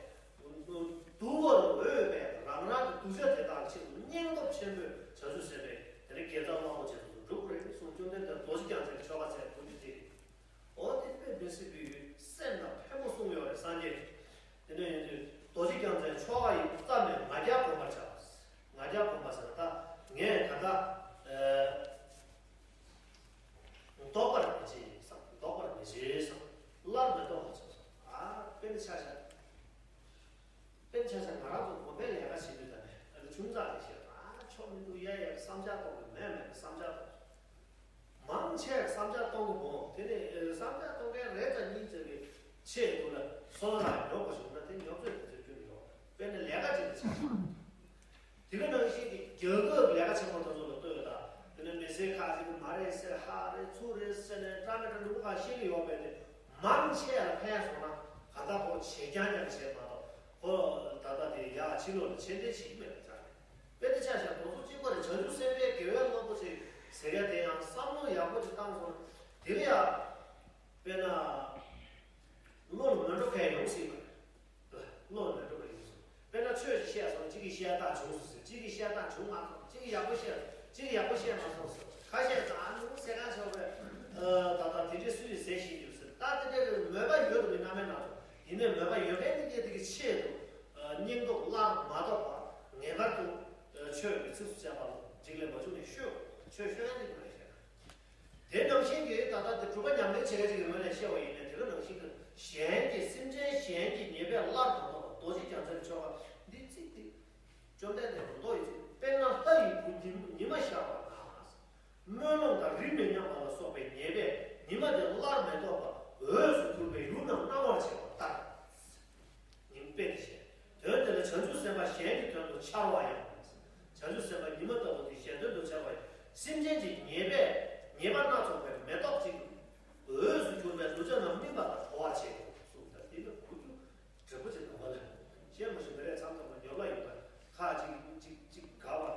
དུ་བ་རུ་འོས་པའི་རང་རང་གི་གདུལ་བྱ་དེ་དག་གི་ཆེད་དུ་སྙིང་སྟོབས་ཆེན་པོས་བྱང་ཆུབ་སེམས་དཔའི་དེ་ནི་དགེ་རྩ་བླ་མེད་ཅན་དུ་འགྲུབ་དགོས་རེད་གསུངས། བཅོམ་ལྡན་འདས་རྡོ་རྗེ་རྒྱལ་མཚན་གྱི་ཆོ་ག་མཛད་དགོས་རྒྱུ་དེ་རེད། འོ་དེ་དཔེ་མི་སྲིད་པའི་སེམས་དང་ཕན་པོ་གསུངས་ཡོད་རེད་སངས་རྒྱས་ཀྱིས། དེ་འདྲ་ཡིན་དུས་རྡོ་རྗེ་རྒྱལ་མཚན་ཆོ་ག་ཡི་རྩ་ནས་ང་རྒྱལ་བསྒོམ་པར་བྱ། ང་རྒྱལ་བསྒོམ་པ་ཟེར་ན་ད་ངས་ད་ལྟ་ལྡོག་པར་མི་བྱེད་བསམ། ལྡོག་པར་མི་བྱེད་བསམ། སླར་མི་ལྡོག་པར་བྱེད་བསམ། ཨ་དཔེར་ན་ཆ་བཞག་དཔེར་ན་ཆ་བཞག་ང་རང་ཚོ་དགོན་པའི་ལས་ཀ་བྱེད་དུས་ད་ནས་ཨ་ནི་ཆུང་ཙག་ལས་བཤད། ཨ་ཆོ་མི་འདུག་ཡ་ཡ་བསམ་འཆར་གཏོང་གི་མེད་མེད་བསམ་འཆར་གཏོང་། མང་ཆེ་བསམ་འཆར་གཏོང་གི་མོ། དེ་ནས་བསམ་འཆར་གཏོང་མཁན་རེ་དང་གཉིས་ཙམ་གྱི་ཆེད་དུ་ལ་སོ་སོ་རང་ཉོབ་པ་བྱུང་ན་དེ་ཉོབ་ཚོད་དེ་ཚོ་རྒྱུ་ནི་ཡོད། དཔེར་ན་ལས་ཀ་ཅིག་ལ་ཆ་བཞག་དེ་ག་ནང་བཞིན་གྱི་རྒྱལ་ཁབ་ལས་ཀ་ཆེན་པོ་དེ་ཚོ་ལ་ལྟོས་དང་། དེ་ནས་མི་སེར་ཁག་ཅིག་གིས་མ་རེད་ཟེར། ཧ་རེད་ཚུར་རེད་ཟེར་ནས་འདྲ་མི་འདྲ་ལུང་ཁག་བཤད་ཀྱི་ཡོད་པས་ཏེ། མང་ཆེ་ལ་ཕན་སོང་ན་ག་ད་ཁོ་བྱེད་རྐྱང་རྐྱང་བྱེད་མ་གཏོགས་ཁོ་ད་ལྟ་དེ་ཡག་ཕྱི་ལོགས་ལ་ཕྱིར་འཐེན་བྱེད་ཀྱི་མེད་པ་ཆགས་རེད། དཔེ་དེ་ཆ་བཞག་དེ་ཚོ་གཅིག་པ་རེད། བྱང་ཆུབ་སེམས་དཔའི་དགེ་བའི་བློ་པོ་ཅིག་ཟེར་ཡ་དེ་ཡང་བསམ་བློ་ཡག་པོ་ཅིག་བཏང་སོང་ན་དེ་ལ་ཡང་དཔེར་ན་བློ་ལ་མོས་འགྲོ་མཁན་ཡོང་སྲིད་པ་རེད། བློ་ལ་མོས་འགྲོ་མཁན་ཡོང་སྲིད། དཔེར་ན་ཆོས་ཤིག་བཤད་སོང་། གཅིག་གིས་བཤད་སྟངས་བྱུང་སོང་ཟེར། གཅིག་གིས་བཤད་སྟངས་བྱུང་མ་སོང་། གཅིག་གིས་ཡག་པོ་བཤད། གཅིག་གིས་ཡག་པོ་བཤད་མ་སོང་ཟེར། ཁ་ཤས་ད་ནུ་ཟེར་ག་ཆོག་པས། ད་ལྟ་དེ་འདྲའི་སུ་ཡིས་ཟེར་ཤེས་རྒྱུ་ཟེར། ད་དེ་འདྲའི་མོས་པ་ཡོད་དུ་མི་སྣ་མེད་ན་ཚོ། ཡིན་ནའི་མོས་པ་ཡོད་མཁན་དེ་གས་དེ་གི་ཆེད་དུ་སྙིང་སྟོབས་སླར་མ་ལྡོག་པར་ངེས་པར་དུ་ཆོས་ཀྱི་ཚིགས་སུ་བཅད་པ་ལ་འཇིགས་ལས་མ་བྱུང་ནས་ཤོད། ཆོས་ཤོད་ཡ་དེ་མ་རེད་ཤེས་ན། དེ་ནང་བཞིན་གྱི་ད་ལྟ་དེ་སྒྲུབ་པ་ཉམས་ལེན་བྱེད་མཁན་ཅིག་གི་ངོས་ནས་བཤད་པ་ཡིན་ནའི་དེ་ག་ནང་བཞིན་གྱི་གཞན་གྱི་སེམས་ཅན་གཞན་གྱི་ཉེས་པས་སླར་མ་ལྡོག་པ་རྡོ་རྗེ་རྒྱལ་མཚན་ཆོ་ག་འདི་ཚིག་འདི་བཅོམ་ལྡན་འདས་ཀྱི་མདོ་ཡི་ཚིག་དཔེར་ན་ལྷ་ཡི་བུ་ཉི་ཉི་མ་ཤར་བ་ན། སྨོན་ལམ་དང་རིམ་མི་མཉམ་པ་ལ་སོགས་པའི་ཉེས་པས་ཉི་མ་དེ་སླར་མི་ལྡོག་པར་འོད་སུ་གྱུར་པའི་ཡུམ་རྣམས་སྣང་བར་བྱེད་པ་ལྟར། ཉིན་དཔེ་དེ་བཤད། དོན་དེ་ལ་བྱང་ཆུབ་སེམས་དཔའ་གཞན་གྱི་དོན་དུ་འཆར་བ་ཡང་། བྱང་ཆུབ་སེམས་དཔའ་ཉི་མ་ལྟ་བུ་དེ་གཞན་དོན་དུ་འཆར་བ་ཡང་། སེམས་ཅན་གྱི་ཉེས་པས་ཉེས་པ་སྣ་ཚོགས་པས་མི་ལྡོག་ཅིང་། འོད་སུ་གྱུར་པའི་གདུལ་བྱ་རྣམས་སྨིན་པ་དང་གྲོལ་བར་བྱེད་དོ་གསུངས། ད་དེ་ནི་གོ་རྒྱུ་འབྲས་བུ་ཅན་དུ་བ་ལ། བཤད་མ་ཤེས་མི་རེད། མཚམས་མཚམས་ལ་ཉོབ་ལ་ཡོད་པ་ཁ་ཅིག་ཅིག་ཅིག་དགའ་བ།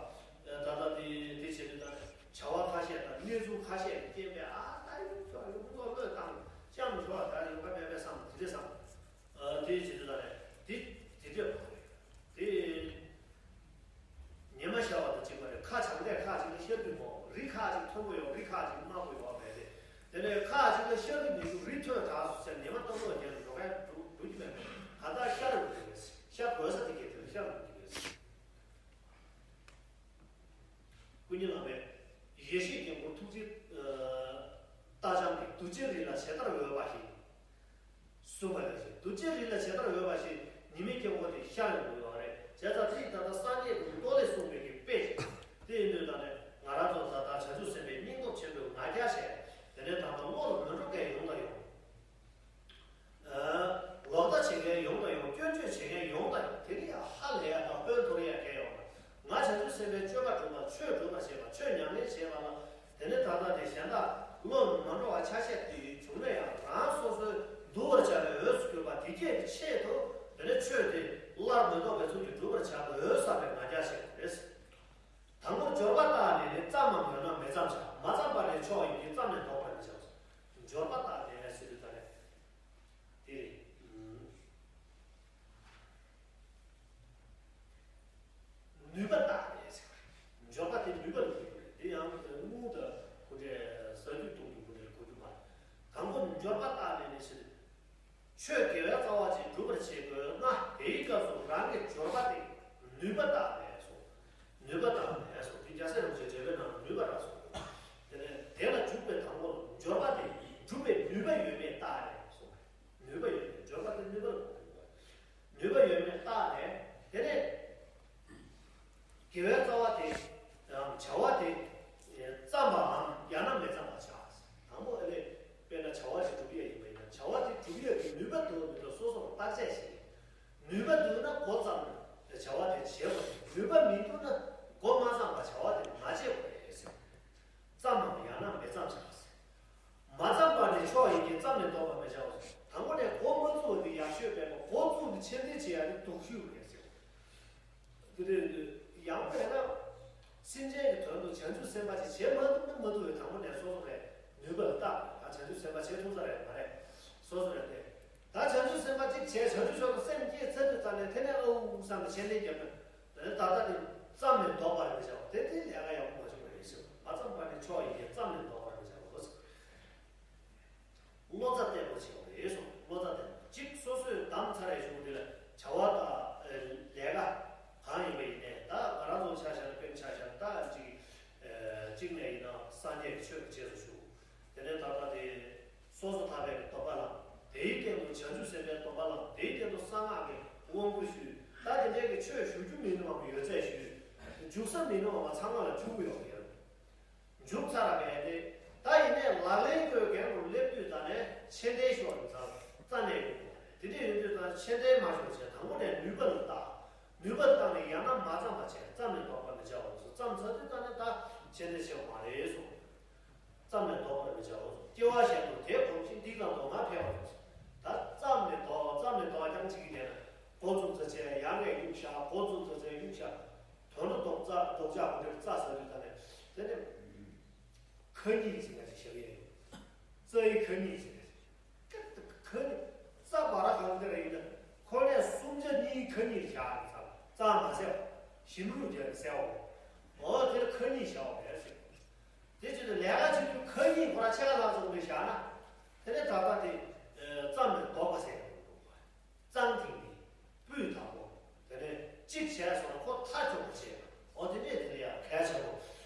ད་ལྟ་དེ་དེ་བྱེད་དུས་ད་བྱ་བ་ཁ་ཤས་དང་གནས་ཚུལ་ཁ་ཤས་ཀྱི་རྐྱེན་པས། ཨ་ད་ཡོང་ཆོག་ཡོང་ཆོག་བློས་བཏང་། ཅང་མི་ཆོག་ད་ཡོང་ཁ་མེད་པས་བསམ། དེ་འདྲས་བསམ། ཨ་དེ་བྱེད་དུས་ད་རེད། དེ་དེ་འདྲས་མ་རེད། དེ་ཉི་མ་ཤར་བ་དང་གཅིག་པ་རེད། ཁ་བྱང་ལས་ཁ་ཅིག་ལ་ཤར་གྱི་མོ། རི་ཁ་ཅིག་མཐོན་པོ་ཡོད། རི་ཁ་ཅིག་དམའ་པོ་ཡོད་མེད་རེད། དེ་ནས་ཁ་ཅིག་ལ་ཤར་གྱི་མི་འདུག་རི་ཐོན་དྲགས་སོང་ཟེར་ཉི་མ་སྟོང་ལོག་རྒྱབ་ནས་འགྲོ་མཁན་འགྲོ་འགྲོ་གི་མེད་པས། ག་ད་ཤར་འགྲོ་གི་རེད། ཤར་དགོས་ས་དེ་གས་དེ་ལ་ཤར་འགྲོ་གི་རེད། ཀུན་མཁྱེན་བླ་མས་ཡེ་ཤེས་སྐྱེ་འགོག་ཐུགས་རྗེ་རྟ་ལྕམ་གྱིས་གདུལ་བྱའི་རིགས་ལ་ཇི་ལྟར་འོས་པ་བཞིན། གསུངས་པ་ནང་བཞིན་གདུལ་བྱའི་རིགས་ལ་ཇི་ལྟར་འོས་པ་བཞིན་ཉི་མའི་དཀྱིལ་འཁོར་དེ་ཤར་ཡོང་དགོས་པ་རེད། བྱས་ཙང་དེ་ད་ལྟ་སངས་རྒྱས་ཀྱི་མདོ་ལས་གསུངས་པའི་གི་དཔེ་ཅིག་དེ་ཡིན་དུས་ད་ནས་ང་རང་ཚོ་ད་ལྟ་བྱང་ཆུབ་སེམས་དཔའི་སྙིང་སྟོབས་ཆེན་པོས་ང་རྒྱལ་བྱས། དེ་ནས་ད་ལྟ་བློ་ལ་མོས་འགྲོ་མཁན་ཡོང་དང་ཡོང་། ཨ། ཆོས་ཉམས་ལེན་བྱེད་པ་ལ། དེ་ནས་ད་ལྟ་དེ་གཞན་དག་བློ་མ་འགྲོ་བ་ཆ་ཤས་དེ་བྱུང་ན་ཡང་རང་སོ་སོའི་འདུལ་བར་བྱ་བའི་འོས་སུ་གྱུར་པ་དེ་སྐྱེས་པའི་ཆེད་དུ། དེ་ནས་ཆོས་དེ་སླར་མི་ལྡོག་པའི་ཚུལ་གྱིས་སྒྲུབ་པར་བྱ་བའི་འོས་བསགས་པའི་ང་རྒྱལ་ཞིག་རེད། དང་པོར་འབྱོར་པ་བརྟགས་ནས་ནི། བརྩམས་པའམ་ཡང་ན་མི་བརྩམས་བྱ། མ་བརྩམས་པར་ནི་ཆོག་ཡིན་གྱི། བརྩམས་ནས་བཟློག་པར་མི་བྱ་བ། འབྱོར་པ་བརྟགས་ནས་ཟེར་དུས་ད་ནས་དེ་རེད། ནུས་པ་བརྟགས་ནས་ཟེར་བ་རེད། འབྱོར་པ་དེ་ནུས་པ་ལ་གོ་རྒྱུ་རེད། དེ་ཡང་དངུལ་དང་གོ་འདྲ་ཟ་རྒྱུ་བཏུང་རྒྱུ་གོ་འདྲ་གོ་རྒྱུ་མ་རེད། དང་པོ་འབྱོར་པ་བརྟགས་ནས་ནི་ཟེར། ཆོས་དགེ་བའི་རྩ་བ་ཅིག་སྒྲུབ་པར་བྱེད་དགོས་ན། དེའི་སྐབས་སུ་རང་གི་འབྱོར་པ་དེ་ནུས་པ་བརྟགས་ནས་སོ། ནུས་པ་བརྟགས་ནས་སོ། དེ་རྒྱལ་སྲས་རིན་པོ་ཆེའི་འགྲེལ་པའི་ནང་ནུས་པ་ར་སོ། དེ་ནས་དེ་ལ་འཇུག་པའི་དང་པོར་འབྱོར་པ་དེ་སྒྲུབ་པའི་ནུས་པ་ཡོད་མེད་བརྟགས་ནས་སོ། ནུས་པ་ཡོད་མེད། འབྱོར་པ་དེ་ནུས་པ་ལ་གོ་དགོས། ནུས་པ་ཡོད་མེད་བརྟགས་ནས། དེ་ནས་དགེ་བའི་རྩ་བ་དེ་དང་བྱ་བ་དེ་བརྩམས་པའམ་ཡང་ན་མི་བརྩམས་པར་བྱ། དང་པོ་ཨ་ལས་དཔེར་ན་བྱ་བ་ཞིག་སྒྲུབ་ཡས་ཡིན་པ་ཡིན་ན། བྱ་བ་དེ་སྒྲུབ་ཡས་ཀྱི་ནུས་པ་འདུག་མི་འདུག་སོ་སོར་བརྟག་དཔྱད་བྱེད། ནུས་པ་འདུག་ན་འགོ་བརྩམས་ནས་བྱ་བ་དེ་བྱེད་དགོས། ནུས་པ་མི་འདུག་ན་འགོ་མ་བརྩམས་པར་བྱ་བ་དེ་མ་བྱེད་དགོས་ཟེར། བརྩམས་པའམ་ཡང་ན་མི་བརྩམས་བྱ། མ་བརྩམས་པར་ནི་ཆོག་ཡིན་གྱི། བརྩམས་ནས་བཟློག་པར་མི་བྱའོ། དང་པོ་ནས་འགོ་མ་བཙུགས་པ་དེ་ཡག་ཤོས་མེད་པ། འགོ་བཙུགས་ཏེ་ཕྱིར་འཐེན་བྱེད་ཡ་དེ་སྡུག་ཤོས་རེད་ཟེར། དེ་ནས་ཡང་དཔེར་ན། སེམས་ཅན་གྱི་དོན་དུ་བྱང་ཆུབ་སེམས་དཔའ་ཅིག་བྱེད་མ་ཐུབ་ན་མ་ཐུབ་པའི་དང་པོ་ནས་སོ་སོ་རེད། ནུས་པ་ལ་བརྟག་ད་བྱང་ཆུབ་སེམས་དཔའ་བྱེད་ཐུབ་ས་རེད་མ་རེད། སོ་སོ་རེད་དེ། ད་བྱང་ཆུབ་སེམས་དཔའ་གཅིག་བྱས་བྱང་ཆུབ་མཆོག་ཏུ་སེམས་བསྐྱེད་ཚར་དུས་ཙམ་ནས་དེ་ནས་ཨོ་བསམ་ནས་ཕྱིར་འཐེན་བརྒྱབ་ན། ད་ལྟ་དེ་བརྩམས་ནས་བཟློག་པར་མི་བྱའོ། དེ་དེ་ལས་ཀ་ཡག་པོ་མ་བྱུང་བ་རེད་ཟེར། མ་བརྩམས་པར་ནི་ཆོག་ཡིན་གྱི། བརྩམས་ནས་བཟློག་པར་མི་བྱའོ། བློ་རྩ་བརྟན་པོ་བྱེད་དགོས་རེད་གསུངས། བློ་རྩ་བརྟན་པོ་གཅིག་སོ་སོས་བདམས་ཚར་བའི་གཞུང་དེ་ལ་བྱ་བ་དང་ལས་ཀ་གང་ཡིན་པ་ཡིན་ནའི། ད་ང་རང་ཚོ་ཆ་བཞག་ན་དཔེར་ཆ་བཞག་ན་ད་གཅིག་གཅིག་ནས་ཡིན་ན་སངས་རྒྱས་ཀྱི་ཆོས་ཀྱི་རྗེས་སུ་ཞུགས། དེ་ནས་ད་ལྟ་དེ་སོ་སོ་ཐར་པའི་སྡོམ་པ་བླངས། དེའི་སྟེང་དུ་བྱང་ཆུབ་སེམས་དཔའི་སྡོམ་པ་བླངས། དེའི་སྟེང་དུ་གསང་སྔགས་ཀྱི་དབང་བསྐུར་ཞུས། ད་དེ་འདྲའི་གི་ཆོས་ཞུ་རྒྱུ་མི་འདུག་བ། ཡོད་ཚད་ཞུས། འཇུག་ས་མི་འདུག་བ། ཚང་མ་ལ་འཇུག་ཡོང་གི་ཡོད། མཇུག་ཚར་བ་རེད་དེ། ད་ཡིན་ནའི་ལག་ལེན་དགོས་གལ་རུ་སླེབས་དུས་ད་ནས་ཕྱིར་འཐེན་ཤོར་ནས་ཙང་རྩ་ནས་ཡོང་གི་རེད། དེ་འདྲ་ཡིན་དུས་ད་ཕྱིར་འཐེན་མ་ཤོར་བྱས། དང་པོ་ནས་ནུས་པ་ལ་བརྟག་ནུས་པ་བརྟགས་ནས་ཡང་ན་མ་བརྩམས་པ་བྱས། བརྩམས་ནས་བཟློག་པར་མི་བྱའོ་གསུངས། བརྩམས་ཚར་དུས་ད་ནས་ད་ཕྱིར་འཐེན་ཤོར་མ་རེད་གསུངས། བརྩམས་ནས་བཟློག་པར་མི་བྱའོ་གསུངས། སྐྱེ་བ་གཞན་དུ་དེ་གོམས་ཤིང་། སྡིག་དང་དོགས་ན་འཕེལ་བར་འགྱུར། ད་བརྩམས་ནས་བཟློག་བརྩམས་ནས་བཟློག་རྐྱང་གཅིག་གིས་བསྡད་ན། འགོ་བཙུགས་ཚར་བྱས་ཡང་གས་གཡུག་བཞག་འགོ་བཙུགས་ཚར་བྱས་གཡུག་བཞག་དོན་དུ་ལྡོག་རྩ་ལྡོག་ཆ་གོ་འདྲེར་རྩ་ཟ་དུས་ད་ནས་དེ་ནས་ཁ་ཉིན་ཟེར་ཡ་ཞིག་བཞག་ཡས་ཡོད། རྩ་ཡི་ཁ་ཉིན་ཟེར་ཡ་ཞིག་ཁ་ཉིན་རྩ་བ་ར་གང་དེ་ར་ཡིན་ན་ཁོ་ནས་གསུམ་ཆ་གཉིས་ཁ་ཉིན་བཞག་ནས་ཚར་རྩ་མ་ཟད་པ་ཞིམ་རུ་རྒྱག་ནས་ཟད་འོ། འོ་དེར་ཁ་ཉིན་བཞག་པ་རེད་ཟེར། དེ་བྱས་ཏེ་ལས་ཀ་བྱེད་དུས་ཁ་ཉིན་ཁོ་ར་ཕྱེད་ཀ་ལྷག་ཙམ་རེ་བཞག་ན། དེ་ནས་ད་ལྟ་དེ་བརྩམས་ནས་ལྡོག་པ་ཟེར་ཡ་ཡོད་འདུག་བ། གཙང་ཐིང་ནི་སྤུས་དག་པོ། དེ་ནས་གཅིག་བྱས་སོང་ན་ཁོ་མཐའ་འཁྱོངས་པ་བྱས། འོ་དེ་ནས་དེ་ལ་ཡང་གལ་ཆེན་པོ་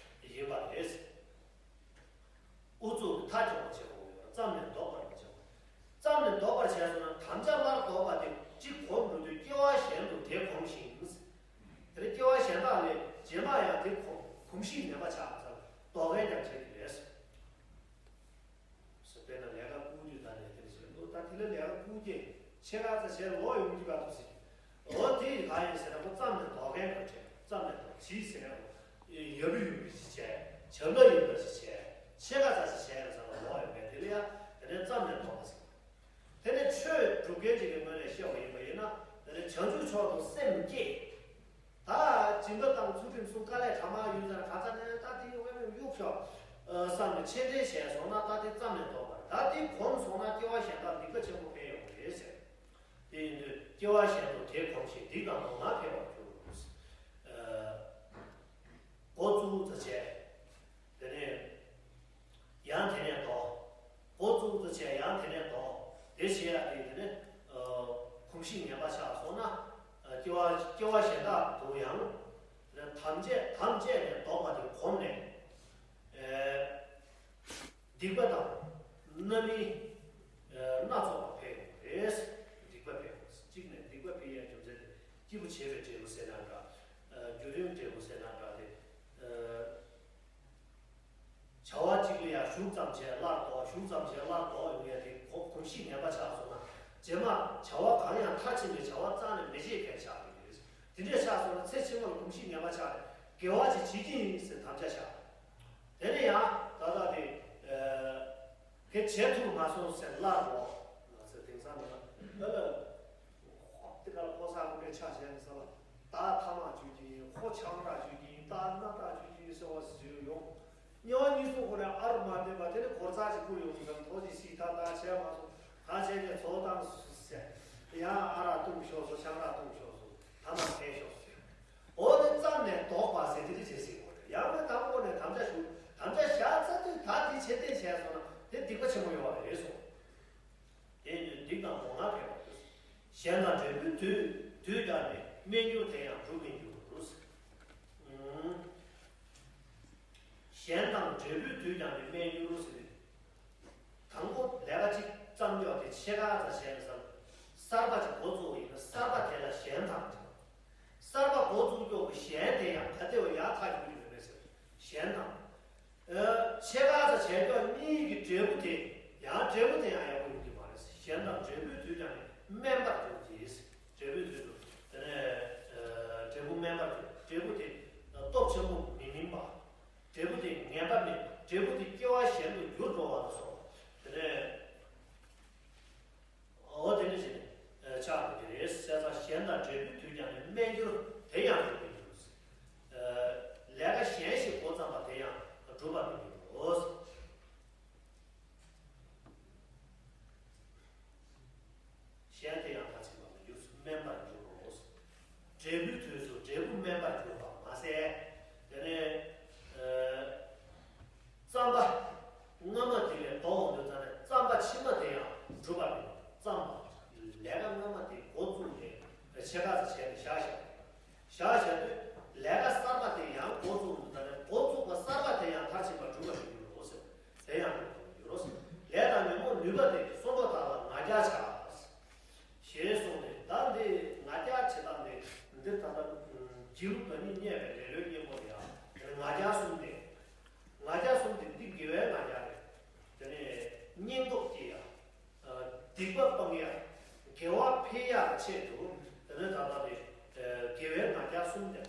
ཡིན་པ་རེད། ཨུ་ཚུགས་ཀྱིས་མཐའ་འཁྱོངས་པ་བྱེད་དགོས་ཡོད། བརྩམས་ནས་ལྡོག་པར་མི་བྱ་བ། བརྩམས་ནས་ལྡོག་པར་བྱས་སོང་ན་དམ་བཅའ་སླར་ལྡོག་པ་དེ་གཅིག་གོམས་འགྲོ་དུས་སྐྱེ་བ་གཞན་དུ་དེ་གོམས་ཤིང་། དེ་ནས་སྐྱེ་བ་གཞན་དག་ལས་རྗེས་མ་ཡང་དེ་གོམས་གོམས་གཤིས་ངན་པ་ཆགས་པ་ཙམ་ལྡོག་མཁན་ཀྱང་བྱེད་ཀྱི་རེད། དཔེར་ན་ལས་ཀ་བསྐུར་དུས་ད་ནས་དེ་འདྲ་བྱས་འདུག་ད་དེ་ལ་ལས་ཀ་བསྐུར་གྱི་ཕྱེད་ཀ་ཙམ་བྱས་ལོག་ཡོང་གི་པ་འདུག་ཟེར། འོ་དེ་ཡི་ག་ཡིན་ཟེར་ན་ཁོ་བརྩམས་ནས་ལྡོག་མཁན་ག་བྱས། བརྩམས་ནས་ལྡོག་ཇི་ཟེར་ན་ཡབ་ཡུམ་གྱི་ཅི་བྱས། བྱམས་པ་ཡིན་པ་ཅི་བྱས། ཕྱེད་ཀ་ཙམ་ཅི་བྱས་ཡང་ཟེར་ན་ལོག་ཡོང་མཁན་དེ་ལ་ཡང་དེ་ནས་བརྩམས་ནས་ལྡོག་པ་ཟེར། དེ་ནས་ཆོས་སྒྲུབ་མཁན་ཅིག་གི་ངོས་ནས་བཤད་པ་ཡིན་པ་ཡིན་ན། དེ་ནས་བྱང་ཆུབ་མཆོག་ཏུ་སེམས་བསྐྱེད། ད་སྦྱིན་པ་དང་ཚུལ་ཁྲིམས་གསུམ་དཀའ་ལས་གྲ་མ་ཡོད་ཟེར་ན་ག་ཚ་ནས་ད་དེ་དབེན་པའི་གཡུག་ཤོག་བསམ་ནས་ཕྱིར་འཐེན་བྱས་སོང་ན། ད་དེ་བརྩམས་ནས་ལྡོག་པ་རེད། ད་དེ་གོམས་སོང་ན་སྐྱེ་བ་གཞན་དག་སྡིག་པ་ཆེན་པོ་འཕེལ་ཡོང་གི་རེད་ཟེར། དེ་ཡིན་དུས་སྐྱེ་བ་གཞན་དུ་དེ་གོམས་ཤིང་། སྡིག་དང་དོགས་ན་འཕེལ་བར་འགྱུར། འགོ་བཙུགས་ཚར་བྱས། དེ་ནས་ཡང་དེ་ནས་ལྡོག་འགོ་བཙུགས་ཚར་བྱས་ཡང་དེ་ནས་ལྡོག་དེ་བྱེད་ཡ་དེ་དེ་ནས་གོམས་གཤིས་ངན་པ་ཆགས་སོང་ན། སྐྱེ་བ་སྐྱེ་བ་གཞན་དག་ཏུ་ཡང་དམ་བཅས་དམ་བཅས་ནས་ལྡོག་པ་དེ་གོམས་ནས། སྡིག་པ་དང་རྣམ་སྨིན་སྣ་ཚོགས་པ་འཕེལ་ཡོང་གི་རེད། སྡིག་པ་འཕེལ་ཡོང་གི་རེད། གཅིག་ནས་སྡིག་པ་འཕེལ་ཡའི་རྒྱུ་མཚན་དེ་སྐྱིད་པོ་བྱེད་པའི་འབྲས་བུ་ཟེར་ན་འདྲ། རྒྱུ་མཐུན་འབྲས་བུ་ཟེར་ན་འདྲ་དེ། བྱ་བ་གཅིག་ལ་ཡང་ཞུགས་ཙམ་བྱས་སླར་ལྡོག་ཞུགས་ཙམ་བྱས་སླར་ལྡོག་ཡོང་ཡ་དེ་གོམས་གཤིས་ངན་པ་ཆགས་སོང་ན། རྗེས་མ་བྱ་བ་གང་ཡང་མཐར་ཕྱིན་པའི་བྱ་བ་རྩ་ནས་མི་བྱེད་མཁན་ཆགས་ཀྱི་རེད། དེ་འདྲས་ཆགས་སོང་ན་ཚེ་ཕྱི་མ་ལ་གོམས་གཤིས་ངན་པ་ཆགས་ནས་དགེ་བ་ཅིག་བྱེད་ཀྱི་ཡིན་ཟེར་དམ་བཅའ་བཞག་དེ་ནས་ཡང་ད་ལྟ་དེ་ཨ་གལ་བྱེད་ཐུབ་མ་སོང་ཟེར་སླར་ལོག་ཟེར། དེང་སང་མི་ལ་ཨ་ལ་ཧོབ་དེ་ག་ལ་ཕོ་གསར་དགུ་འདྲེ་ཆ་བྱས་ནས་ས་ལ་ད་ཐ་མག་བཅུག་གི་ཡིན། ཧོ་ཆང་རག་བཅུག་གི་ཡིན། ད་སྣ་ཐག་བཅུག་གི་ཡིན་ཟེར་བ་ཟེར་ཡོང་། གཉིས་པ་གཉིས་གསུམ་ཁོ་ནས་ཨར་མ་བསྟན་པ། དེ་ནས་གོར་ཚ་ཞིག་བསྐུར་ཡོང་ཙང་ཐོ་ཅིག་སི་ཐ་ད་བྱས་མ་སོང་། ག་བྱས་ནས་ཚོ་བཏང་ཟེར། ཡང་ཨ་རག་བཏུང་ཤོག་སོ། ཆང་རག་བཏུང་ཤོག་སོ། ཐ་མག་འཐེན་ཤོག་ཟེར། འོ་དེ་ཙམ་ནས་དོགས་པ་ཟེར་དེ་འདྲ་བྱེད་སྲིད་དགོས་རེད། ཡང་ན་དང་པོ་ནས་དམ་བཅའ་ཞུ། དམ་བཅའ་བཞག་ཚར་དུས་ད་དེ་ཆེ་བསྟན་བྱས་སོང་ན་དེ་སྡིག་པ་ཆེན་པོ་ཡོད་པ་རེད་གསུངས། དེ་ཡིན་དུས་སྡིག་དང་མང་བ་འཕེལ་བ་དང་། གཞན་དང་འབྲས་བུའི་དུས་དུས་ཀྱང་ནི་སྨད་འགྱུར་དེ་ཡང་འགྲུབ་མི་འགྱུར། གཞན་དང་འབྲས་བུའི་དུས་ཀྱང་ནི་སྨད་འགྱུར་ཟེར། དང་པོ་ལས་ཀ་གཅིག་བརྩམས་ཀྱོག་དེ་ཕྱེད་ཀ་ཙམ་བྱས་ནས་བསམ། གསར་པ་ཅིག་འགོ་བཙུགས་ཡིན་ན་གསར་པ་དེ་ལ་གཞན་དང་འབྲེལ། གསར་པ་འགོ་བཙུགས་ཀྱོག་གི་གཞན་དེ་ཡང་ག་དེ་བ་ཡག་ཐག་ཆོད་ཀྱི་ཡོད་མེད་ཟེར། གཞན་དང་། ཨ་ཕྱེད་ཀ་ཙམ་བྱས་ཀྱོག་གཉིས་ཀྱི་འབྲས་བུ་དེ་ཡང་འབྲས་བུ་དེ་ཡང་ཡག་པོ་ཡོང་གི་མ་རེད། གཞན་དང་འབྲས་བུའི་དུས་ཀྱང་ནི་དམན་པར་འགྱུར་གྱི། འབྲས་བུའི་དུས་སུ་དེ་ནས་ཨ་འབྲས་བུ་དམན་པར་འགྱུར། འབྲས་བུ་དེ་སྟོབས་ཆེན་པོ་མི་སྨིན་པ། འབྲས་བུ་དེ་ངན་པ་མིན་པ། འབྲས་བུ་དེ་སྐྱེ་བ་གཞན་དུ་འགྱུར་འགྲོ་བ་ལ་སོགས་པ། དེ་ནས་འོ་དེ་འདྲ་བྱས་ནས་ཆགས་འགྲོ་གི་རེད། བྱས་ཙང་གཞན་དང་འབྲས་བུའི་དུས་ཀྱང་ནི་དམན་འགྱུར་དེ་ཡང་འགྲུབ་པར་འགྱུར། ལས་ཀ་གཞན་ཞིག་འགོ་བརྩམས་པ་དེ་ཡང་འགྲུབ་པར་མི་འགྱུར་རོ། གཞན་དེ་ཡང་མཐར་ཕྱིན་པར་མི་འགྱུར། དམན་པར་འགྱུར་རོ། འབྲས་བུའི་དུས་སུ་འབྲས་བུ་དམན་པར་གྱུར་པ་མ་ཟད། དེ་ནས་ཨ་བརྩམས་པ་སྔ་མ་དེ་ལས་ལྡོག་འོང་དུས་ཙམ་ནས་བརྩམས་པ་ཕྱི་མ་དེ་ཡང་འགྲུབ་པ་མིན་པར། བརྩམས་པ་ལས་ཀ་སྔ་མ་དེ་འགོ་བཙུགས་ནས་ཕྱེད་ཀ་ཙམ་བྱས་ནས་བཞག་བཞག་བཞག་བཞག་དུས་ལས་ཀ་གསར་པ་དེ་ཡང་འགོ་བཙུགས་འདུག་ད་ནས་འགོ་བཙུགས་པ་གསར་པ་དེ་ཡང་མཐར་ཕྱིན་པར་འགྲུབ་པར་མི་འགྱུར་རོ་ཟེར། དེ་ཡང་འགྲུབ་པར་མི་འགྱུར་རོ་ཟེར། ལས་དང་ཉོན་མོངས་ནུས་པ་དེ་གསོན་པོ་དག་ལ་ང་རྒྱལ་བྱ། ཞེས་གསུངས་ནས། ད་འདི་ང་རྒྱལ་བྱེད་སྟངས་དེ་འདིར་ད་ལྟ་སྒྱིད་ལུག་བདག་ཉིད་བརྙས་པའི་ལེ་ལོའི་གཉེན་པོ་ལ་ཡང་དེ་ནས་ང་རྒྱལ་གསུམ་སྟེ། ང་རྒྱལ་གསུམ་དེ་འདི་དགེ་བའི་ང་རྒྱལ་རེད། དེ་ནས་སྙིང་སྟོབས་ཀྱི་ཡང་སྡིག་པ་སྤང་ཡ། དགེ་བ་འཕེལ་ཡ་ཆེད་དུ་དེ་ནས་ད་ལྟ་དེ་དགེ་བའི་ང་རྒྱལ་གསུམ་དེ།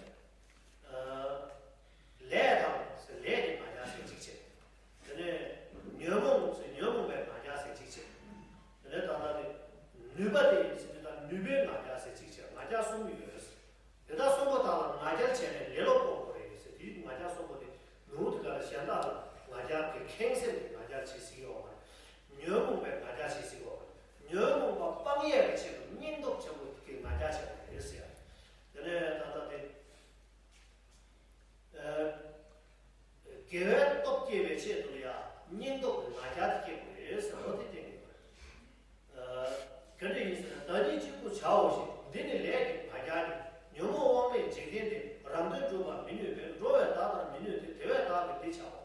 ལས་དང་ཟེར་ལས་ཀྱི་ང་རྒྱལ་ཟེར་གཅིག་བྱས། དེ་ནས་ཉོན་མོངས་ཟེར་ཉོན་མོངས་པའི་ང་རྒྱལ་ཟེར་གཅིག་བྱས། དེ་ནས་ད་ལྟ་དེ་ནུས་པ་དེ་ཡིན་ཟེར་དུས་ད་ནུས་པའི་ང་རྒྱལ་ཟེར་གཅིག་བྱས། ང་རྒྱལ་གསུམ་ཡོད་རེད། དེ་དག་གསུམ་པོ་དག་ལ་ང་རྒྱལ་བྱས་ནས་ལེ་ལོ་སྤོང་དགོས་རེད་ཟེར། དེའི་ང་རྒྱལ་གསུམ་པོ་དེ་ནུ་དེ་ག་ལ་གཞན་དག་ལ་ང་རྒྱལ་གྱི་ཁེངས་སེམས་ཀྱི་ང་རྒྱལ་བྱེད་སྲིད་ཡོད་པ། ཉོན་མོངས་པའི་ང་རྒྱལ་བྱེད་སྲིད་ཡོད་པ། ཉོན་མོངས་པ་སྤང་ཡས་ཀྱི་ཆེད་དུ་སྙིང་སྟོབས་ཆེན་པོ་གི་ང་རྒྱལ་བྱེད་དགོས་རེད་ཟེར། དེ་ནས་ད་ལྟ་དེ། ཨ་དགེ་བའི་སྟོབས་སྐྱེ་བའི་ཆེད་དུ་ལ་ཡང་སྙིང་སྟོབས་ཀྱི་ང་རྒྱལ་དེ་སྐྱེ་དགོས་རེད་ཟེར་བ་དེ་བསྟན་གྱི་ཡོད་རེད། ཨ་ག་འདྲ་ཡིན་ཟེར་ན། བདག་ཉིད་གཅིག་པུར་བྱའོ་ཞེས། འདི་ནི་ལས་ཀྱི་ང་རྒྱལ་ཡིན། ཉོན་མོངས་དབང་མེད་འཇིག་རྟེན་འདིར། རང་དོན་སྒྲུབ་པར་མི་ནུས་པས། འགྲོ་བའི་བདག་ལྟར་མི་ནུས་ཏེ། དེ་བས་བདག་གིས་འདི་བྱའོ།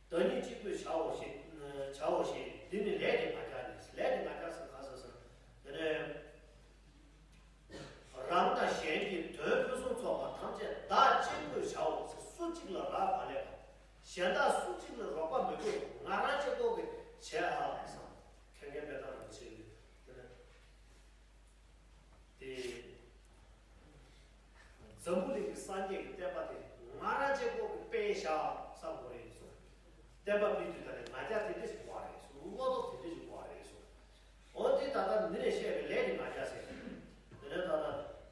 བདག་ཉིད་གཅིག་པུར་བྱའོ་ཞེས། བྱའོ་ཞེས། འདི་ནི་ལས་ཀྱི་ང་རྒྱལ་ཡིན། ལས་ཀྱི་ང་རྒྱལ་ཟེར་ག་ཟེར་ཟེར་ན། དེ་ནས། རང་དང་གཞན་གྱི་དོན་ཕུན་སུམ་ཚོགས་པ་ཐམས་ཅད་བདག་གཅིག་པུས་བྱའོ་ཟེར། སུ་གཅིག་ལ་རག་མ་ལས་པ། གཞན་དག་སུ་གཅིག་ལ་རོགས་པ་མི་དགོས། ང་རང་གཅིག་པོ་གིས་བྱས་ཨ་བསམ། མཁན་ཆེན་དཔལ་ལྡན་རིན་པོ་ཆེ་གིས་དེ་ནས་དེ་འཛམ་བུ་གླིང་གི་སངས་རྒྱས་ཀྱི་བསྟན་པ་དེ་ང་རང་གཅིག་པོ་གིས་སྤེལ་བཞག་བསམ་དགོས་རེད་གསུངས། བསྟན་པ་སྤེལ་དུས་ད་ནི་ང་རྒྱལ་དེ་འདྲ་ཞིག་དགོས་རེད་གསུངས། བློ་སྟོབས་དེ་འདྲ་ཞིག་དགོས་རེད་གསུངས། འོ་དེ་ད་ལྟ་འདི་ནས་བཤད་པའི་ལས་ཀྱི་ང་རྒྱལ་ཟེར། དེ་ནས་ད་ལྟ་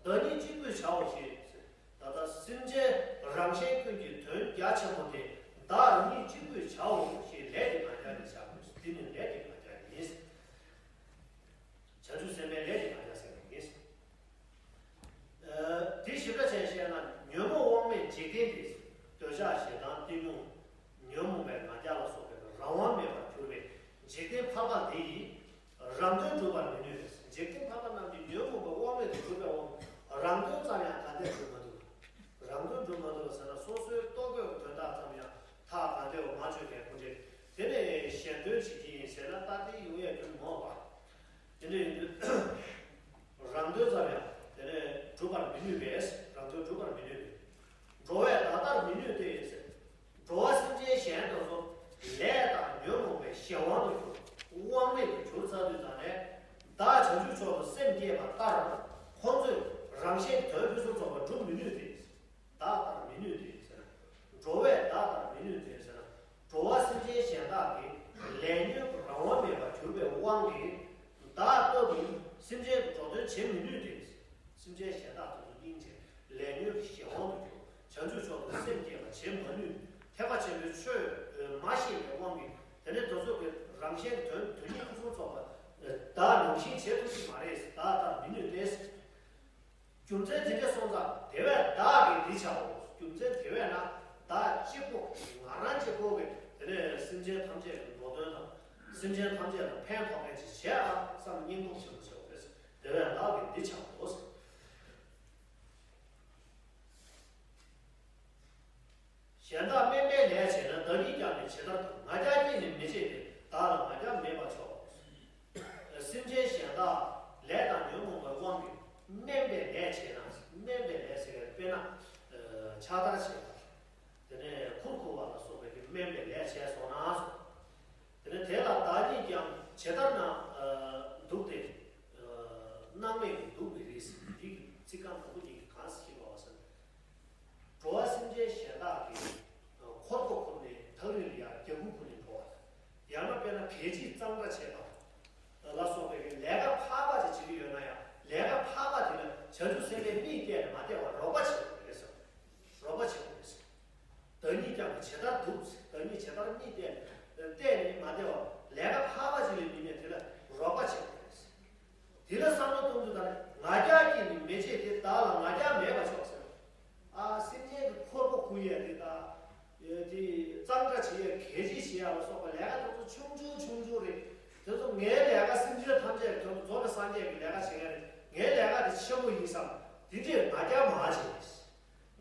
བདག་ཉིད་གཅིག་པུས་བྱའོ་ཞེས་ཟེར། ད་ལྟ་སེམས་ཅན་རང་གཞན་ཀུན་གྱི་དོན་རྒྱ་ཆེན་པོ་དེ་བདག་ཉིད་གཅིག་པུས་བྱའོ་ཞེས་ལས་ཀྱི་ང་རྒྱལ་ནི་བྱ་དགོས། འདི་ནི་ལས་ཀྱི་ང་རྒྱལ་ཡིན། བྱང་ཆུབ་སེམས་དཔའི་ལས་ཀྱི་ང་རྒྱལ་ཟེར་བ་ཡིན། ཨ་དེ་ཞིབ་ཕྲ་ཅན་བཤད་ན། ཉོན་མོངས་དབང་མེད་འཇིག་རྟེན་འདིར། འདོད་ཆགས་ཞེ་སྡང་གཏི་མུག་ཉོན་མོངས་པའི་ང་རྒྱལ་ལ་སོགས་པའི་རང་དབང་མེད་པར་གྱུར་པའི་འཇིག་རྟེན་ཕལ་པ་འདི་ཡིས་རང་དོན་སྒྲུབ་པར་མི་ནུས་པས། འཇིག་རྟེན་ཕལ་པ་རྣམས་ཀྱིས་ཉོན་མོངས་པའི་དབང་མེད་དུ་གྱུར་པའི་དབང་རང་དོན་ཙམ་ཡང་ག་འདྲས་སྒྲུབ་མ་ཐུབ། རང་དོན་སྒྲུབ་མ་ཐུབ་ཟེར་ན་སོ་སོའི་ལྟོ་གོས་དོན་དག་ཙམ་ཡང་ཐག་ག་འདྲས་མ་ཆོད་མཁན་ཁོ་འདྲས། དེ་ནས་གཞན་དོན་བྱེད་ཀྱི་ཡིན་ཟེར་ན་ད་དེ་ཡོང་ཡ་རྒྱུ་མ་རེད་པ། དེ་འདྲ་ཡིན་དུས་རང་དོན་ཙམ་ཡང་དེ་ནས་སྒྲུབ་པར་མི་ནུས་པས། རང་དོན་སྒྲུབ་པར་མི་ནུས་པས། འགྲོ་བའི་བདག་ལྟར་མི་ནུས་ཏེ། འགྲོ་བ་སེམས་ཅན་གཞན་དེ་ཚོ་ལས་དང་ཉོན་མོངས་པའི་གཞན་དབང་དུ་གྱུར། དབང་མེད་དུ་གྱུར་ཚར་དུས་ཙམ་ནས་བདག་བྱང་ཆུབ་མཆོག་ཏུ་སེམས་བསྐྱེད་པ་ལྟར་ཁོང་ཚོས་རང་གཞན་དོན་ཕུན་སུམ་ཚོགས་པ་སྒྲུབ་མི་ནུས་ཏེ། བདག་ལྟར་མི་ནུས་ཏེ་ཟེར། འགྲོ་བའི་བདག་ལྟར་མི་ ལས་ཉོན་གྱི་རང་དབང་མེད་པར་གྱུར་པའི་དབང་གིས་བདག་ལྟ་བུ་སེམས་ཅན་གྱི་འགྲོ་དོན་བྱེད་མི་ནུས་ཏེ། སེམས་ཅན་གཞན་དག་དེ་ཚོ་སྙིང་རྗེ་ལས་ཉོན་གྱི་གཞན་དབང་དུ་གྱུར། བྱང་ཆུབ་མཆོག་ཏུ་སེམས་བསྐྱེད་པར་བྱེད་མ་ནུས། ཐེག་པ་ཆེན་པོའི་ཆོས་མ་ཤེས་པའི་དབང་གིས་དེ་ནས་དེ་ཚོ་གི་རང་གཞན་གྱི་དོན་དོན་གཉིས་ཕུན་སུམ་ཚོགས་པ་བདག་ནང་བཞིན་བྱེད་ཐུབ་ཀྱི་མ་རེད། བདག་ལྟར་མི་ནུས་ཏེ། རྒྱུ་མཚན་དེ་འདྲ་སོང་ཙང་དེ་བས་བདག་གིས་འདི་བྱའོ། རྒྱུ་མཚན་དེ་བས་ན་བདག་གཅིག་པོ་ང་རང་གཅིག་པོ་གིས་དེ་ནས་སེམས་ཅན་ཐམས་ཅད་ཀྱི་འགྲོ་དོན་དང་སེམས་ཅན་ཐམས་ཅད་ལ་ཕན་ཐོགས་མཁན་ཅིག་བྱེད་ཨ་བསམ་སྙིང་སྟོབས་ཆེན་པོ་བྱེད་དགོས། དེ་བས་བདག་གིས་འདི་བྱའོ། གཞན་དག་དམན་པའི་ལས་བྱས་ན་བདག་ཉིད་ཀྱང་ནི་ཇི་ལྟར་འདུག་ང་རྒྱལ་གྱིས་ནི་མི་བྱེད་དེ། བདག་ལ་ང་རྒྱལ་མེད་པར་ཆོག་སེམས་ཅན་གཞན་དག་ལས་དང་ཉོན་མོངས་པའི་དབང་གིས་དམན་པའི་ལས་བྱས་ན། དམན་པའི་ལས་ཟེར་བའི་དཔེར་ན་ཕྱག་དར་བྱས་པ། དེ་ནས་ཁུར་ཁུར་བ་ལ་སོགས་པའི་གི་དམན་པའི་ལས་བྱས་སོང་ན། དེ་ནས་དེ་ལ་བདག་ཉིད་ཀྱང་ཇི་ལྟར་ན་འདུག་སྟེ། སྣང་མེད་ཀྱི་འདུག་མི་རིགས། འདི་གི་ཚིག་རྐང་དང་པོ་གཉིས་ཀྱིས་གང་ཞིག་བ་བ་ཟེར། འགྲོ་བ་སེམས་ཅན་གཞན་དག་གིས་འཁོར་སྒོ་ཁུར་ནས་ཐག་རིང་ལ་ཡར་རྒྱབ་ཁུག་ཁུར་ནས་འགྲོ་བ་དང་། ཡང་ན་དཔེར་ན་གད་ཕྱིས་གཙང་སྦྲ་བྱེད་པ་ལ་སོགས་པའི་ལས་ཀ་ཕར་པ་ཅིག་བྱེད་ཀྱི་ཡོད་ན་ཡང་ལས་ཀ་ཕར་པ་དེ་ལ་བྱང་ཆུབ་སེམས་དཔའི་མིག་གཏད་ནས་མ་བལྟས་པར་རོགས་པ་བྱེད་དགོས་རེད་ཟེར། རོགས་པ་བྱེད་དགོས་རེད་ཟེར། བདག་ཉིད་ཀྱང་ཇི་ལྟར་འདུག་བདག་ཉིད་ཇི་ལྟར་མིག་གཏད་ནས་གཏད་ནས་མ་བལྟས་པར་ལས་ཀ་ཕར་པ་ཅིག་ལས་མི་གནས་དེ་ལ་རོགས་པ་བྱེད་དགོས་རེད་ཟེར། དེ་ལ་བསམ་བློ་གཏོང་དུས་ད་ནི་ང་རྒྱལ་གྱིས་ནི་མི་བྱེད་དེ། བདག་ལ་ང་རྒྱལ་མེད་པར་ཆོག་ཟེར། ཨ་སེམས་ཅན་གྱི་ཁོལ་པོ་ཁུར་ཡས་དེ་དང་། དེ་གཙང་སྦྲ་བྱེད་ཡས་གད་ཕྱིས་བྱེད་ཡས་ལ་སོགས་པ་ལས་ཀ་དེ་ཚོ་ཆུང་ཆུང་ཆུང་ཆུང་རེད། དེ་ཚོ་ངའི་ལས་ཀ་སེམས་ཅན་ཐམས་ཅད་ཀྱི་དོན་དུ་རྫོགས་པའི་སངས་རྒྱས་ཀྱི་ལས་ཀ་བྱེད་ཡས་རེད། ངའི་ལས་ཀ་དེ་ཆེན་པོ་ཡིན་བསམ་དེ་འདྲས་ང་རྒྱལ་མ་བྱེད།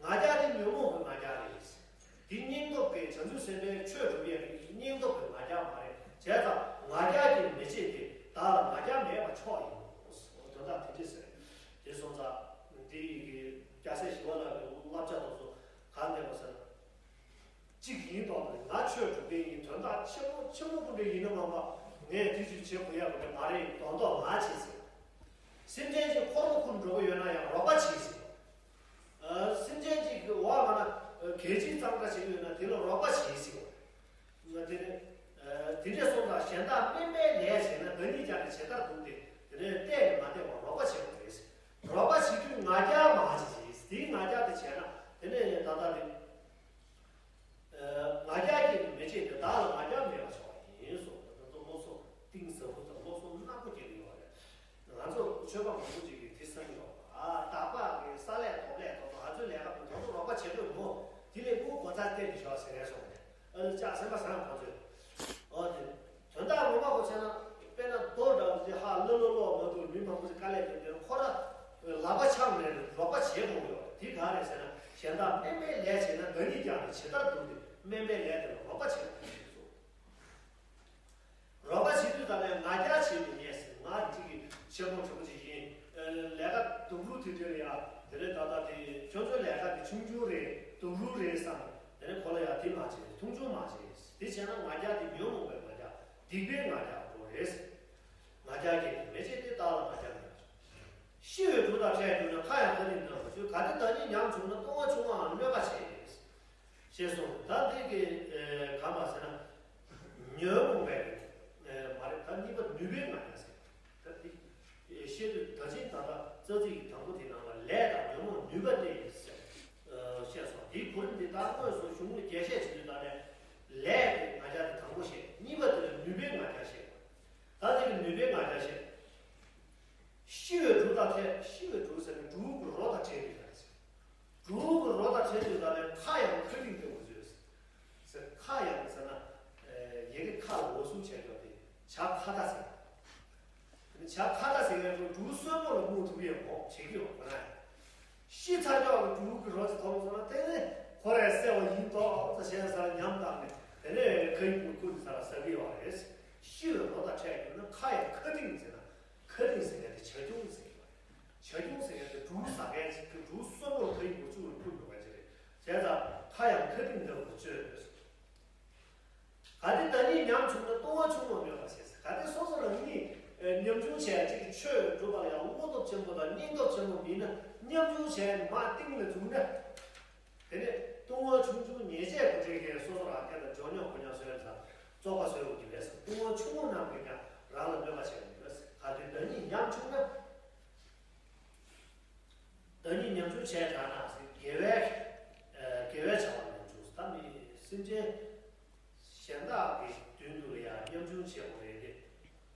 ང་རྒྱལ་དེ་ཉོན་མོངས་ཀྱི་ང་རྒྱལ་རེད། དེ་སྙིང་སྟོབས་ཀྱི་བྱང་ཆུབ་སེམས་དཔའི་ཆོས་སྒྲུབ་ཡས་ཀྱི་སྙིང་སྟོབས་ཀྱི་ང་རྒྱལ་མ་རེད། བྱས་ཙང་ང་རྒྱལ་གྱིས་མི་བྱེད་དེ། བདག་ལ་ང་རྒྱལ་མེད་པར་ཆོག་ཡིན་ནོ། དོན་དག་དེ་འདྲས་ཟེར། དེ་སོང་ཙང་འདི་ཡི་གི་སྐྱ་སེར་ཞི་བ་ལྷ་གི་བསླབ་བྱ་དེ་ཚོ་གང་ལྟར་བ་ཟེར་ན། གཅིག་ཡིན་དང་ང་ཆོས་སྒྲུབ་མཁན་ཡིན། དོན་དག་ཆེན་པོ་ཆེན་པོ་ཀུན་འདྲ་ཡིན་ན་མ་མ་ངས་དེ་ཅིག་བྱེད་དགོས་ཡག་གི་མ་རེད། དོན་དག་ང་བྱེད་ཟེར། སེམས་ཅན་གྱི་འཁོར་ལོ་ཁུར་འགྲོ་གི་ཡོད་ན་ཡང་རོགས་པ་བྱེད་ཟེར། ཨ་སེམས་ཅན་གྱི་འོག་ལ་ན་གད་ཕྱིས་གཙང་སྦྲ་བྱེད་ཀྱི་ཡོད་ན་དེ་ལ་རོགས་པ་བྱེད་ཟེར། ང་དེ་ནས་དེ་འདྲས་སོང་ཙང་གཞན་དག་དམན་པའི་ལས་བྱས་ན་བདག་ཉིད་ཀྱང་ནི་ཇི་ལྟར་འདུག་སྟེ། དེ་ནས་བལྟས་ནས་མ་བལྟས་པར་རོགས་པ་བྱེད་དགོས་རེད། རོགས་པ་བྱེད་དུས་ང་རྒྱལ་མ་བྱེད་ཅིག་དེའི་ང་རྒྱལ་དེ་བྱས་ན་དེ་ནས་ད་ལྟ་དེ། ང་རྒྱལ་གྱིས་མི་བྱེད་དེ། བདག་ལ་ང་རྒྱལ་མེད་པར་ཆོག་ཡིན་གསུངས། ད་དུང་སློབ་གསོ་གཏིང་ཟབ་པོ་དང་སློབ་གསོ་རྣམ་པོ་རྒྱག་གི་ཡོད་རེད། ང་ཚོ་ཆོས་པ་མང་པོ་ཅིག་གིས་དེ་བསམ་ཡོད་པ། ཨ་བདག་པ་གི་ས་ལས་ཐོག་ལས་ཐོག་ང་ཚོའི་ལས་ཀ་མི་ཐོག་ཏུ་རོགས་པ་བྱེད་དགོས་མོ། དེ་ལས་སྐུ་གོ་ཚ་བསྟན་ནས་ཤོག་ཟེར་ངས་སོང་ནས་ཨ་ལ་ལྕགས་སེམས་པ་བཟང་ཁོང་ཚོས། ཨོ་དེ། དོན་དག་ངོ་མ་གོ་ཆ་ན་དཔེར་ན་རྡོ་འདྲ་བོ་ཅིག་ཧ་ལ་ལོ་ལོ་མ་ཐུག་མི་མང་པོ་ཅིག་དཀའ་ལས་བརྒྱབ་དེ་ཁོ་ར་ལག་པ་འཆང་ནས་རོགས་པ་བྱེད་དགོས་ཡོད་དེ་ག་རེད་ཟེར་ན་གཞན་དག་དམན་པའི་ལས་བྱས་ན་བདག་ཉིད་ཀྱང་ནི་ཇི་ལྟར་འདུག་སྟེ། དམན་པའི་ལས་དེ་ལ་རོགས་པ་བྱེད་དགོས་ཞེས་གསུངས། རོགས་པ་བྱེད་དུས་ད་ནས་ང་རྒྱལ་བྱེད་མི་ཉན་ཟེར། ང་གཅིག་གི་ཆེ་མོ་གྲུ་མོ་ཅིག་ཡིན། ལས་ཀ་སྡུག་རུ་དེ་འདྲ་ཡ་དེ་རེད། ད་ལྟ་དེ་ཁྱོད་ཚོའི་ལས་ཀ་དེ་ཆུང་ཆུང་རེད་སྡུག་རུ་རེད་བསམ་དེ་ནས་ཁོ་ལ་ཡ་དེ་མ་བྱེད་མཐོང་ཆུང་མ་བྱེད། དེ་བྱས་ན་ང་རྒྱལ་དེ་ཉོན་མོངས་པའི་ང་རྒྱལ་སྡིག་པའི་ང་རྒྱལ་འགྲོ་རེད། ང་རྒྱལ་གྱིས་མི་བྱེད་དེ། བདག་ལ་ང་རྒྱལ་མེད། ཤི་བའི་གྲུ་དང་ཕྲད་གྱུར་ན་ཁ་ཡང་ཁ་ཏིང་འདྲ་བར་གྱུར། གལ་ཏེ་བདག་ཉིད་ཉམ་བྱུང་ན་ལྟུང་བ་ཆུང་བའང་གནོད་པ་བྱེད། ཞེས་གསུངས། ད་འདི་གི་གང་མ་ཟེར་ན་ཉོན་མོངས་པའི་མ་རེད། ད་གཉིས་པ་ནུས་པའི་ང་རྒྱལ་ཟེར། ད་འདི་བཤད་དུས་ད་ཅི་ད་ལྟ་རྩ་ཚིག་གི་དང་པོ་དེ་ནང་ལ་ལས་དང་ཉོན་མོངས་ནུས་པ་སྟེ་ཟེར་བཤད་སོང་། དེའི་གོ་རིམ་འདི་ད་དངོས་སུ་གཞུང་ལ་རྒྱས་བཤད་བྱེད་དུས་ད་ནས་ལས་ཀྱི་ང་རྒྱལ་དེ་དང་པོ་བཤད། གཉིས་པ་དེ་ལ་ནུས་པའི་ང་རྒྱལ་བཤད། ད་དེ་གི་ནུས་པའི་ང་རྒྱལ་བཤད། ཤི་བའི་གྲུ་དང་ཕྲད། ཤི་བའི་གྲུ་ཟེར་ནས་གྲུ་གུ་རོ་དང་ཕྲད་དུས་ད་ཟེར། གྲུ་གུ་རོ་དང་ཕྲད་དུས་ད་ནས་ཁ་ཡང་ཁ་ཏིང་འདྲ་བར་གྱུར་ཟེར། ཁ་ཡང་ཟེར་ན་ཡ་གི་ཁ་ལ་འོ་ཟུག་བྱས་འགྲོ་དེ་བྱ་ཁ་ད་ཟེར། བྱ་ཁ་ད་ཟེར་ཡང་གྲུ་གསོན་པོ་ལ་རྨུག་ཐུབ་ཡས་མོ་བྱེད་ཀྱི་ཡོད་ཁོ་ན་ཡང་། ཤི་ཚར་ཀྱོག་གི་གྲུ་གུ་རོ་ཅིག་མཐོང་སོང་ན་དེ་ནས་ཁོ་རས་བསད་པ་ཡིན་མདོག་ཙམ་བྱས་ས་ལ་ཉམས་བཏང་ནས་དེ་ནས་ཁ་ཡི་གུ་ཀུན་ས་ལ་ཟ་གི་ཡོད་རེད། ཤི་བའི་རོ་དང་ཕྲད་གྱུར་ན་ཁ་ཡང་ཁ་ཏིང་ཟེར་ན། ཁ་ཏིང་ཟེར་མཁན་དེ་བྱ་ཁྱུང་ཟེར་གྱི་བ་རེད། བྱ་ཁྱུང་ཟེར་མཁན་དེ་གྲུ་ཟ་མཁན་ཅིག་གི་གྲུ་གསོན་པོར་ཁ་ཡི་མགོ་བཙུགས་ནས་འཕུར་འགྲོ་མཁན་ཅིག་རེད། བྱས་ཙང་ཁ་ཡང་ཁ་ཏིང་འདྲ་བར་གྱུར་ཟེར། གལ་ཏེ་བདག་ཉིད་ཉམ་བྱུང་ན་ལྟུང་བ་ཆུང་བ་གནོད་པ་བྱེད་ཟེར། གལ་ཏེ་སོ་སོ་རང་ཉིད་ཉམ་ཆུང་བྱས་ཅིག་གི་ཆོས་སྒྲུབ་པ་ལ་ཡང་བློ་སྟོབས་ཆེན་པོ་དང་སྙིང་སྟོབས་ཆེན་པོ་མིན་ན་ཉམ་ཆུང་བྱས་མར་གཏིང་ལ་བརྫུས་ན། དེ་ནས་ལྟུང་བ་ཆུང་ཆུང་ཉེས་བྱས་དགུ་ཁྲི་ཁའི་སོ་སོ་རང་སྐད་དང་འཇོག་ཉོག་གོ་ཉོག་བཟོས་ཙང་ བཙོག་པ་བཟོས་ཡོང་གི་རེད། ལྟུང་བ་ཆུང་ངུ་རྣམས་ཀྱིས་ཀྱང་རང་ལ་གནོད་པ་བྱེད་ཀྱི་ཡོད། གལ་ཏེ་བདག་ཉིད་ཉམ་ཆུང་ན། བདག་ཉིད་ཉམ་ཆུང་བྱས་དྲགས་ན། དགེ་བའི་ཨ་དགེ་བའི་བྱ་བ་ཉམ་ཆུང་། ད་མི་སེམས་ཅན་གཞན་དག་གི་མདུན་དུ་ལ་ཡང་ཉམ་ཆུང་བྱེད་དགོས་རེད་དེ།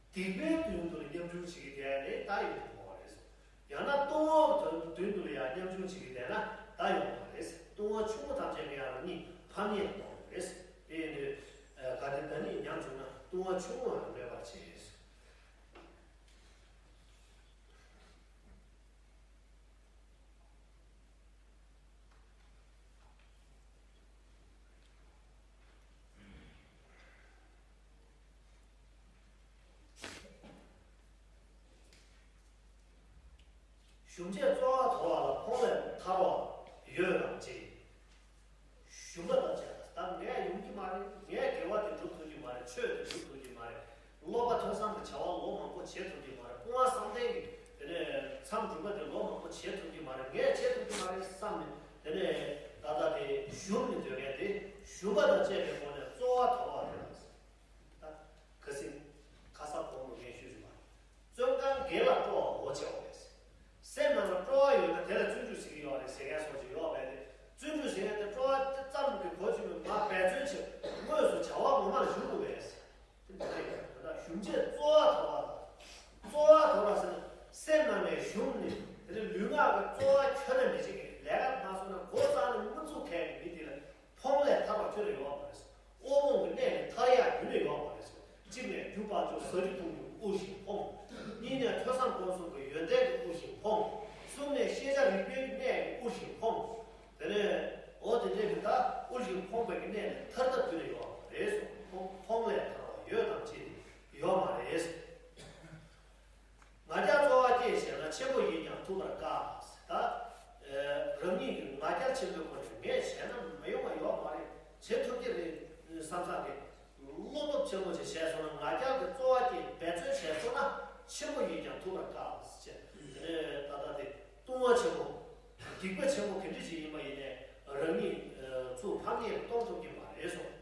སྡིག་པའི་མདུན་དུ་ལ་ཉམ་ཆུང་བྱེད་ཀྱི་བསྡད་ནས་ད་ཡོང་གི་མ་རེད། ཡང་ན་ལྟུང་བ་མདུན་དུ་ལ་ཡང་ཉམ་ཆུང་བྱེད་ཀྱི་བསྡད་ན་ད་ཡོང་གི་མ་རེད། ལྟུང་བ་ཆུང་ངུ་ཐམས་ཅད་ཀྱང་རང་ཉིད་ཕམ་ཉེས་ལ་གཏོང་གི་རེད། དེ་ཡིན་དུས་གལ་ཏེ་བདག་ཉིད་ཉམ་ཆུང་ན། ལྟུང་བ་ཆུང་ངུའང་གནོད་པར་བྱེད། ཞུམ་བྱེད་རྩོལ་བ་དོར་བ་ལ་ཕོངས་ལས་ཐར་བ་ཡོད་དམ་ཅི། ཞུམ་པ་དང་བཅས་པ། ད་ངས་ཡོང་གི་མ་རེད། ངས་དགེ་བ་དེ་སྒྲུབ་ཐུབ་ཀྱི་མ་རེད། ཆོས་དེ་སྒྲུབ་ཐུབ་ཀྱི་མ་རེད། སློབ་པ་ཐོས་བསམ་གྱི་བྱ་བ་ལོ་མང་པོ་བྱེད་ཐུབ་ཀྱི་མ་རེད། སྐུ་ངོ་བསམ་གཏན་གྱི་དེ་ནས་མཚམས་སྒྲུབ་པ་དེ་ལོ་མང་པོ་བྱེད་ཐུབ་ཀྱི་མ་རེད། ངས་བྱེད་ཐུབ་ཀྱི་མ་རེད་བསམ་ནས། དེ་ནས་ད་ལྟ་དེ་ཞུམ་ནས་སྡོད་མཁན་དེ། ཞུམ་པ་དང་བཅས་པའི་སྒོ་ནས་རྩོལ་བ་དོར་བ་དེ་ལ། ད་ཁ་སང་ཁ་སང་གོང་དུ་ངས་ཞུས་ཟིན་པ། བཙོན་ཁང་བརྒྱད་ལ་སྤྲོ་བའོ་ཞེས་པ་རེད། སེམས་ནང་ལ་སྤྲོ་བ་ཡོད་ན་དེ་ལ་བརྩོན་འགྲུས་བྱེད་ཀྱི་ཡོད་རེད་ཟེར་མཁན་སོགས་ཀྱི་ཡོད་པས་ཏེ། བརྩོན་འགྲུས་བྱེད་མཁན་དེ་སྤྲོ་བ་དེ་ཙམ་གྱིས་གོ་ཆོད་མེད་པར་འབད་བརྩོན་བྱེད། དངོས་སུ་བྱ་བ་ངོ་མར་ཞུགས་དགོས་པས། དེ་འདྲ་རེད། ད་ཞུམ་བྱེད་རྩོལ་བ་དོར་བ་དང་། རྩོལ་བ་དོར་བ་ཟེར་ན་སེམས་ནང་ནས་ཞུམ་ནས། དེ་ནས་ལུས་ངག་གི་རྩོལ་བ་ཁྱོན་ནས་མི་བྱེད་ཀྱི། ལས་ཀ་མ་སོང་ན་འགོ་བརྩམས་ནས་མི་ཚུགས་མཁན་གྱི་མི་དེ་ལ། ཕོངས་ལས་ཐར་བ་ཁྱོན་ནས་ཡོད་མ་རེད། དབུལ་ཕོངས་ཀྱི་གནས་ནས་ཐར་ཡག་ཁྱོན་ནས་ཡོད་མ་རེད། གཅིག་ནས་རྒྱུ་སྤང་བྱ་བཟའ་རྒྱུ་འཐུང་རྒྱུ་དབུལ་ཞིང་ཕོངས། གཉིས་ནས་ཐོས་བསམ་སྒོམ་གསུམ་གྱི་ཡོན་ཏན་གྱི་དབུལ་ཞིང་ཕོངས། གསུམ་ནས་ཤེས་བྱ་རིག་པའི་གནས་ཀྱི་དབུལ་ཞིང་ཕོངས། དེ་ནས་འོ་དེ་འདྲའི་གི་ད་དབུལ་ཞིང་ཕོངས་པའི་གི་གནས་ནས་ཐར་ཐབས་ཁྱོན་ནས་ཡོད་མ་རེད་གསུངས། ཕོངས་ཕོངས་ལས་ཐར་བ་ཡོད་དམ་ཅི། ཡོད་མ་རེད། ང་རྒྱལ་རྩོལ་བ་སྐྱེས་བྱས་ན། ཆེན་པོ་ཡིས་ཀྱང་ཐུབ་པར་དཀའ། ད་ཨ་རང་ཉིད་ཀྱི་ང་རྒྱལ་ཆེན་པོའི་སྒོ་ནས་ངས་བྱས་ན་མི་ཡོང་བ་ཡོད་མ་རེད། བྱེད་ཐུབ་ཀྱི་རེད་བསམ་བསམ་གྱི་བློ་སྟོབས་ཆེན་པོ་ཞིག་བྱས་སོང་ན། ང་རྒྱལ་གྱི་རྩོལ་བ་སྐྱེས་འབད་བརྩོན་བྱས་སོང་ན། ཆེན་པོ་ཡིས་ཀྱང་ཐུབ་པར་དཀའ་ཟེར་བྱས། དེ་ནས་ད་ལྟ་དེ་ལྟུང་བ་ཆེན་པོ། སྡིག་པ་ཆེན་པོ་ག་འདྲ་ཞིག་ཡིན་པ་ཡིན་ནའི་རང་ཉིད་ཚུར་ཕམ་ཉེས་གཏོང་ཐུབ་ཀྱི་མ་རེད་གསུངས།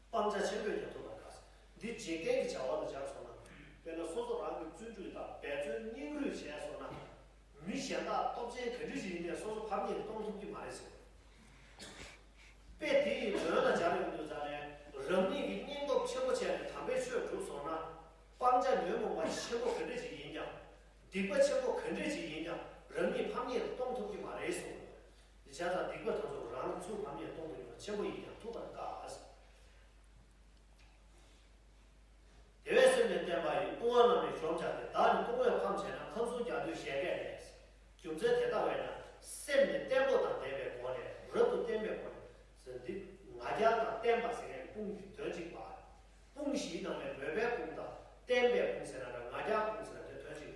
སྤང་བྱ་ཆེན་པོས་ཀྱང་ཐུབ་པར་དཀའ། འདི་འཇིག་རྟེན་གྱི་བྱ་བ་ལ་སྦྱར་སོང་ན། དཔེར་ན་སོ་སོ་རང་གི་བརྩོན་འགྲུས་དང་འབད་བརྩོན་སྙིང་རུས་བྱས་སོང་ན། མི་གཞན་དག་སྟོབས་ཆེན་ག་འདྲ་ཞིག་ཡིན་ནའི་སོ་སོ་ཕམ་ཉེས་གཏོང་ཐུབ་ཀྱི་མ་རེད་ཟེར། དཔེ་དེ་ཡི་དོན་ལ་སྦྱར་ཡོང་དུས་ཙང་ནས། རང་ཉིད་ཀྱི་སྙིང་སྟོབས་ཆེན་པོ་བྱས་ནས་དམ་པའི་ཆོས་བསྒྲུབས་སོང་ན། སྤང་བྱ་ཉོན་མོངས་པ་ཆེན་པོ་ག་འདྲ་ཞིག་ཡིན་ཀྱང་། སྡིག་པ་ཆེན་པོ་ག་འདྲ་ཞིག་ཡིན་ཀྱང་། རང་ཉིད་ཕམ་ཉེས་ལ་གཏོང་ཐུབ་ཀྱི་མ་རེད་གསུངས། འདི་བྱས་ཙང་སྡིག་པ་དེ་ཚོ་རང་ཚུར་ཕམ་ཉེས་གཏོང་ཐུབ་ཀྱི་མ་རེད། ཆེན་པོ་ཡིས་ཀྱང་ཐུབ་པར་དཀའ། དེ་བས་སེམས་ནི་བརྟན་པ་ཡིས། ལྟུང་བ་རྣམས་ནི་གཞོམ་བྱ་སྟེ། བདག་ནི་ལྟུང་བས་ཕམ་བྱས་ན། ཁམས་གསུམ་རྒྱ་མཚོའི་གཞལ་ཡས་ལས། རྒྱུ་མཚན་དེ་ལྟ་བས་ན་སེམས་ནི་བརྟན་པོ་དང་ལྡན་པའི་སྒོ་ནས། རབ་ཏུ་བརྟན་པའི་སྒོ་ནས་ཟེར། འདི་ང་རྒྱལ་དང་བརྟན་པ་ཟེར་མཁན་གྱི་དཔུང་གི་དོན་གཅིག་པ། དཔུང་བཞིའི་ནང་ནས་མོས་པའི་དཔུང་དང་བརྟན་པའི་དཔུང་ཟེར་ན་འདྲ། ང་རྒྱལ་དཔུང་ཟེར་ན་དེ་དོན་གཅིག་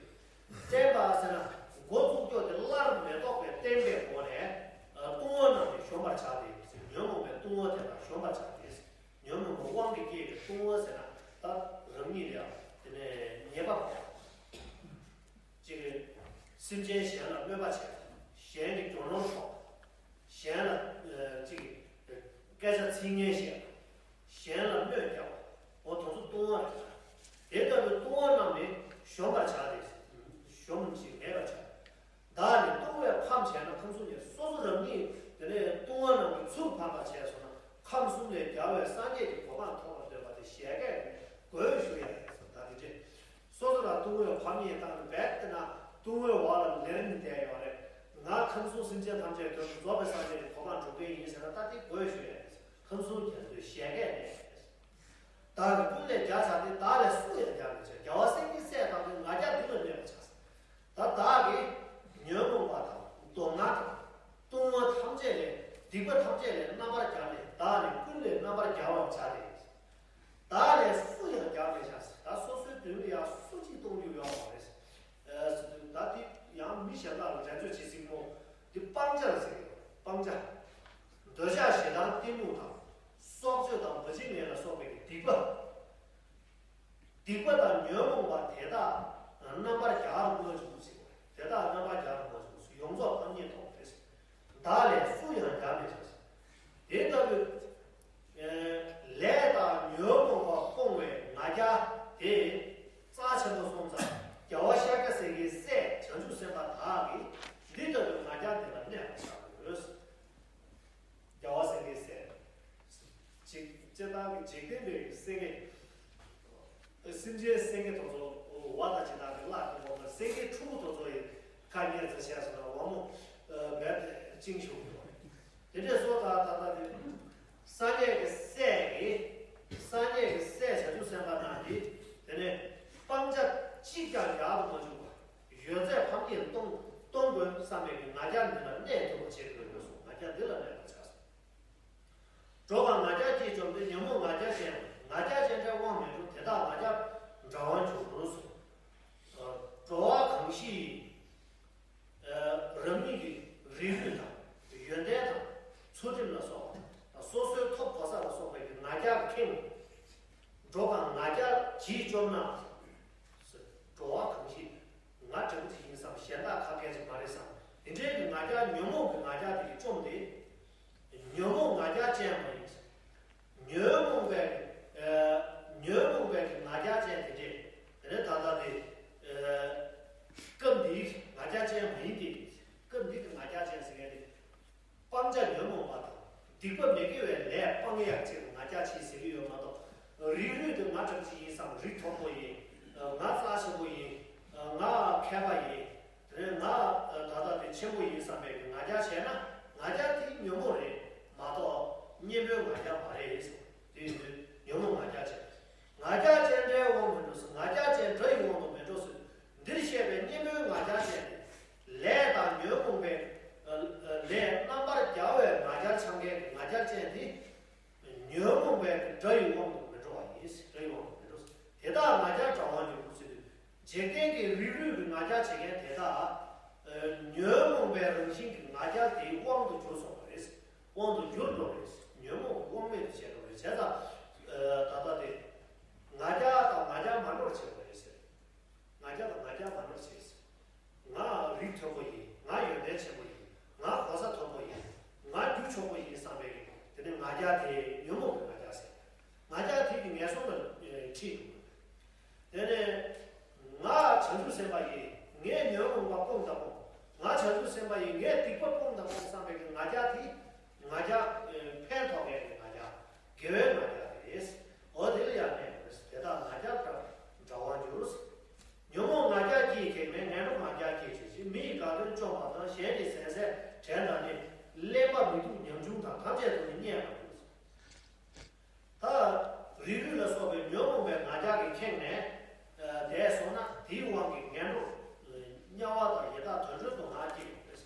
བརྟན་པ་ཟེར་ན་འགོ་བཙུགས་ཀྱོག་དེ་སླར་མི་ལྡོག་པའི་བརྟན་པའི་སྒོ་ནས། ལྟུང་བ་རྣམས་ནི་གཞོམ་པར་བྱ་སྟེ། ཉོན་མོངས་པའི་ལྟུང་བ་དེ་དག་གཞོམ་པར་བྱ་སྟེ། ཉོན་མོངས་པ་དབང་གིས་སྐྱེས་པའི་ལྟུང་བ་ཟེར་ན། ད་རང་ཉིད་ལ་ཡང་དེ་ནས་ཉེས་པ་ཕོག་གཅིག་གིས་སེམས་ཅན་གཞན་ལ་གནོད་པ་བྱས། གཞན་གྱི་རྒྱུ་ནོར་ཕོག་གཞན་ལ་ཨ་གཅིག་གིས་སྐད་ཆ་ཚིག་ངན་བཤད། གཞན་ལ་གནོད་བསྐྱལ་བ། འོ་དེ་ཚོ་ལྟུང་བ་རེད། དེ་ལྟ་བུའི་ལྟུང་བ་རྣམས་ནི་གཞོམ་པར་བྱ་སྟེ། གཞོམ་ཞིང་མེད་པར་བྱ། བདག་ནི་ལྟུང་བས་ཕམ་བྱས་ན། ཁམས་གསུམ་ནས། སོ་སོ་རང་ཉིད་དེ་ནས་ལྟུང་བ་རྣམས་ཀྱིས་ཚུར་ཕམ་པར་བྱས་སོང་ན། ཁམས་གསུམ་ལས་རྒྱལ་བའི་སངས་རྒྱས་ཀྱི་གོ་འཕང་ཐོབ་པར་འདོད་པ་དེ་གཞལ་ཡས་ནས་དགོས་ཞུ་ཡ་རེད་ཟེར། ད་དེ་འདྲས་སོ་སོ་ལ་ལྟུང་བའི་ཕམ་ཉེས་བཏང་ནས་རྦད་དེ་ན་ལྟུང་བའི་འོག་ལ་ལེར་ནི་བསྡད་ཡོད་རེད། ང་ཁམས་གསུམ་སེམས་ཅན་ཐམས་ཅད་དོན་དུ་རྫོགས་པའི་སངས་རྒྱས་ཀྱི་གོ་འཕང་འགྲུབ་མཁན་ཡིན་ཟེར་ན། ད་དེ་དགོས་ཞུ་ཡ་རེད། ཁམས་གསུམ་རྒྱ་མཚོའི་གཞལ་ཡས་ནས། བདག་གི་ཀུན་ལས་རྒྱལ་བྱ་སྟེ། བདག་ལས་སུ་ཡང་རྒྱལ་མི་བྱ། རྒྱལ་བ་སེང་གེའི་སྲས་དང་ནི། ང་རྒྱལ་འདི་ལ་གནས་པར་བྱ། ད་བདག་གིས་ཉོན་མོངས་པ་དང་སྡུག་བསྔལ་དང་ལྟུང་བ་ཐམས་ཅད་ལས། སྡིག་པ་ཐམས་ཅད་ལས་རྣམ་པར་རྒྱལ་ནས། བདག་ནི་ཀུན་ལས་རྣམ་པར་རྒྱལ་བར་བྱ་སྟེ། བདག་ལས་སུ་ཡང་རྒྱལ་མི་བྱ། ད་སོ་སོའི་མདུན་ལ་ཡང་སུ་གཅིག་གཏོང་རྒྱུ་ཡོད་མ་རེད། ཨ་ད་འདི་ཡང་མི་གཞན་དག་ལ་འགྲན་རྩོད་བྱེད་སྲིད་མོ། འདི་སྤང་བྱ་ཟེར་གྱི་ཡོད། སྤང་བྱ། འདོད་ཆགས་ཞེ་སྡང་གཏི་མུག་དང་། སྲོག་གཅོད་དང་མ་བྱིན་ལེན་ལ་སོགས་པའི་སྡིག་པ། སྡིག་པ་དང་ཉོན་མོངས་པ་དེ་དག་རྣམ་པར་རྒྱལ་བར་ དཀའ་ངལ་ཙམ་བྱས་སོང་ན་དབང་མོ་རྦད་དེ་བཅིངས་ཤོག་གི་རེད། དེ་འདྲས་སོང་ཙང་ད་ལྟ་དེ་སངས་རྒྱས་ཀྱི་སྲས་ཀྱིས། སངས་རྒྱས་ཀྱི་སྲས་བྱང་ཆུབ་སེམས་དཔའ་རྣམས་ཀྱིས་དེ་ནས་སྤང་བྱ་གཅིག་ཀྱང་ཡག་ཏུ་མ་བྱུང་བར་ཡོད་ཚད་ཕམ་ཉེས་གཏོང་གཏོང་དགོས་བསམ་པའི་གི་ང་རྒྱལ་འདི་ལ་གནས་ཐུབ་པ་བྱེད་དགོས་ཡོད་སོང་། ང་རྒྱལ་འདི་ལ་གནས་པར་བྱ་སོང་། འགྲོ་བ་ང་རྒྱལ་གྱིས་བཅོམ་སྟེ། ཉོན་མོངས་ང་རྒྱལ་ཅན། ང་རྒྱལ་ཅན་འདྲའི་དབང་མི་འགྲོ། དེ་དག་ང་རྒྱལ་དགྲ་བར་འགྱུར་རོ། འགྲོ་བ་གང་ཞིག་རང་ཉིད་ཀྱི་རིགས་རུས་དང་ཡོན་ཏན་དང་ཚུལ་ཁྲིམས་ལ་སོགས་པ་དང་སོ་སོའི་ཐོབ་གོ་ས་ལ་སོགས་པའི་ང་རྒྱལ་ཁེངས། འགྲོ་བ་ང་རྒྱལ་གྱིས་བཅོམ་ན། འགྲོ་བ་གང་ཞིག་ང་འདྲ་པོ་ཅིག་ཡིན་བསམ། གཞན་དག་ཁ་ཁས་ཅིག་མ་རེད་བསམ། དེ་འདྲའི་གི་ང་རྒྱལ་ཉོན་མོངས་ཀྱི་ང་རྒྱལ་དེ་གིས་བཅོམ་སྟེ། ཉོན་མོངས་ང་རྒྱལ་ཅན་མ་ཡིན། ཉོན་མོངས་པའི་ཨ་ཉོན་མོངས་པའི་ང་རྒྱལ་ཅན་དེ་འདྲས། དེ་ནས་ད་ལྟ་དེ་ཨ་སྐབས་འདིའི་ང་རྒྱལ་ཅན་མ་ཡིན་ཏེ། སྐབས་འདི་གི་ང་རྒྱལ་ཅན་ཟེར་མཁན་དེ་སྤང་བྱ་ཉོན་མོངས་པ་དང་སྡིག་པ་མི་དགེ་བའི་ལས་སྤང་ཡག་ཅིག་ལ་ང་རྒྱལ་ཆེ་ཟེར་གྱི་ཡོད་མ་གཏོགས། རིགས་རུས་དེ་ང་འདྲ་པོ་ཅིག་ཡིན་བསམ། རིགས་མཐོན་པོ་ཡིན། ང་རྩ་ཆེན་པོ་ཡིན། ང་མཁས་པ་ཡིན། དེ་ནས་ང་ད་ལྟ་དེ་ཆེན་པོ་ཡིན་བསམ་པའི་ང་རྒྱལ་བྱས་ན། ང་རྒྱལ་དེ་ཉོན་མོངས་རེད་མ་གཏོགས་གཉེན་པོའི་ང་རྒྱལ་མ་རེད་ཟེར། དེ་ཡིན་དུས་ཉོན་མོངས་ང་རྒྱལ་ཅན། ང་རྒྱལ་ཅན་དགྲའི་དབང་མི་འགྲོ་ཟེར། ང་རྒྱལ་ཅན་དགྲ་ཡི་དབང་དུ་མི་འགྲོ་ཟེར། འདིར་བཤད་པའི་གཉེན་པོའི་ང་རྒྱལ་ཅན་དེ། ལས་དང་ཉོན་མོངས་པའི་ལས་རྣམ་པར་རྒྱལ་བའི་ང་རྒྱལ་འཆང་མཁན་གྱི་ང་རྒྱལ་ཅན་དེ། ཉོན་མོངས་པའི་དགྲ་ཡི་དབང་དུ་མི་འགྲོ་བ་ཡིན། དགྲ་ཡི་དབང་དུ་མི་འགྲོ། དེ་དག་ང་རྒྱལ་དགྲ་བར་འགྱུར་རོ་ཟེར་དུས། འཇིག་རྟེན་གྱི་རིགས་རུས་ཀྱི་ང་རྒྱལ་བྱེད་མཁན་དེ་དག་ཨ་ཉོན་མོངས་པའི་རང་བཞིན་གྱི་ང་རྒྱལ་དེའི་དབང་དུ་གྱུར་སོང་བ་རེད། དབང་དུ་གྱུར་འགྲོ་རེད། ཉོན་མོངས་ཀྱི་དབང་མེད་དུ་བྱས་འགྲོ་རེད། བྱས་ཙང་ཨ་ད་ལྟ་དེ་ང་རྒྱལ་དང་ང་རྒྱལ་མ་འགྲོར་བྱེད་དགོས་རེད་ཟེར། ང་རྒྱལ་དང་ང་རྒྱལ་མ་འགྲོར་བྱེད་ཟེར། ང་རིགས་མཐོན་པོ་ཡིན། ང་ཡོན་ཏན་ཆེན་པོ་ཡིན། ང་གོ་ས་མཐོན་པོ་ཡིན། ང་རྒྱུ་ཕྱུག་པོ་ཡིན་བསམ་པའི་དེ་ནི་ང་རྒྱལ་དེ་ཉོན་མོངས་ཀྱི་ང་རྒྱལ་ཟེར། ང་རྒྱལ་དེ་གི་ངན་སོང་ལ་ཨེ་ཁྲིད་འགྲོ། དེ་ནས་ང་བྱང་ཆུབ་སེམས་དཔའ་ཡིན། ངས་ཉོན་མོངས་པ་སྤོང་དང་སྤོང་། ང་བྱང་ཆུབ་སེམས་དཔའ་ཡིན། ངས་སྡིག་པ་སྤོང་དང་སྤོང་བསམ་པའི་ང་རྒྱལ་དེ་ང་རྒྱལ་ཨེ་ཕན་ཐོགས་མཁན་གྱི་ང་རྒྱལ། དགེ་བའི་ང་རྒྱལ་རེད། འོ་དེ་ལ་ཡང་གནས་པ་རེད། དེ་དག་ང་རྒྱལ་དགྲ་བར་འགྱུར། ཉོན་མོངས་ང་རྒྱལ་གྱིས་ཁེངས་ནས། ངན་འགྲོར་ང་རྒྱལ་གྱིས་ཁེངས་ཤིང་། མི་ཡི་དགའ་སྟོན་བཅོམ་པ་དང་། གཞན་གྱི་ཟས་ཟད་བྲན་དང་ནི། གླེན་པ་མི་སྡུག་ཉམ་ཆུང་དང་། ཐམས་ཅད་དུ་ནི་བརྙས་པར་འགྱུར། ད་རིགས་རུས་ལ་སོགས་པའི་ཉོན་མོངས་པའི་ང་རྒྱལ་གྱིས་ཁེངས་ནས་བསྡད་སོང་ན། དེའི་དབང་གིས་ངན་འགྲོར་དམྱལ་བ་དང་ཡི་དྭགས་དུད་འགྲོའི་སྡུག་བསྔལ་སྐྱེ་དགོས་པས།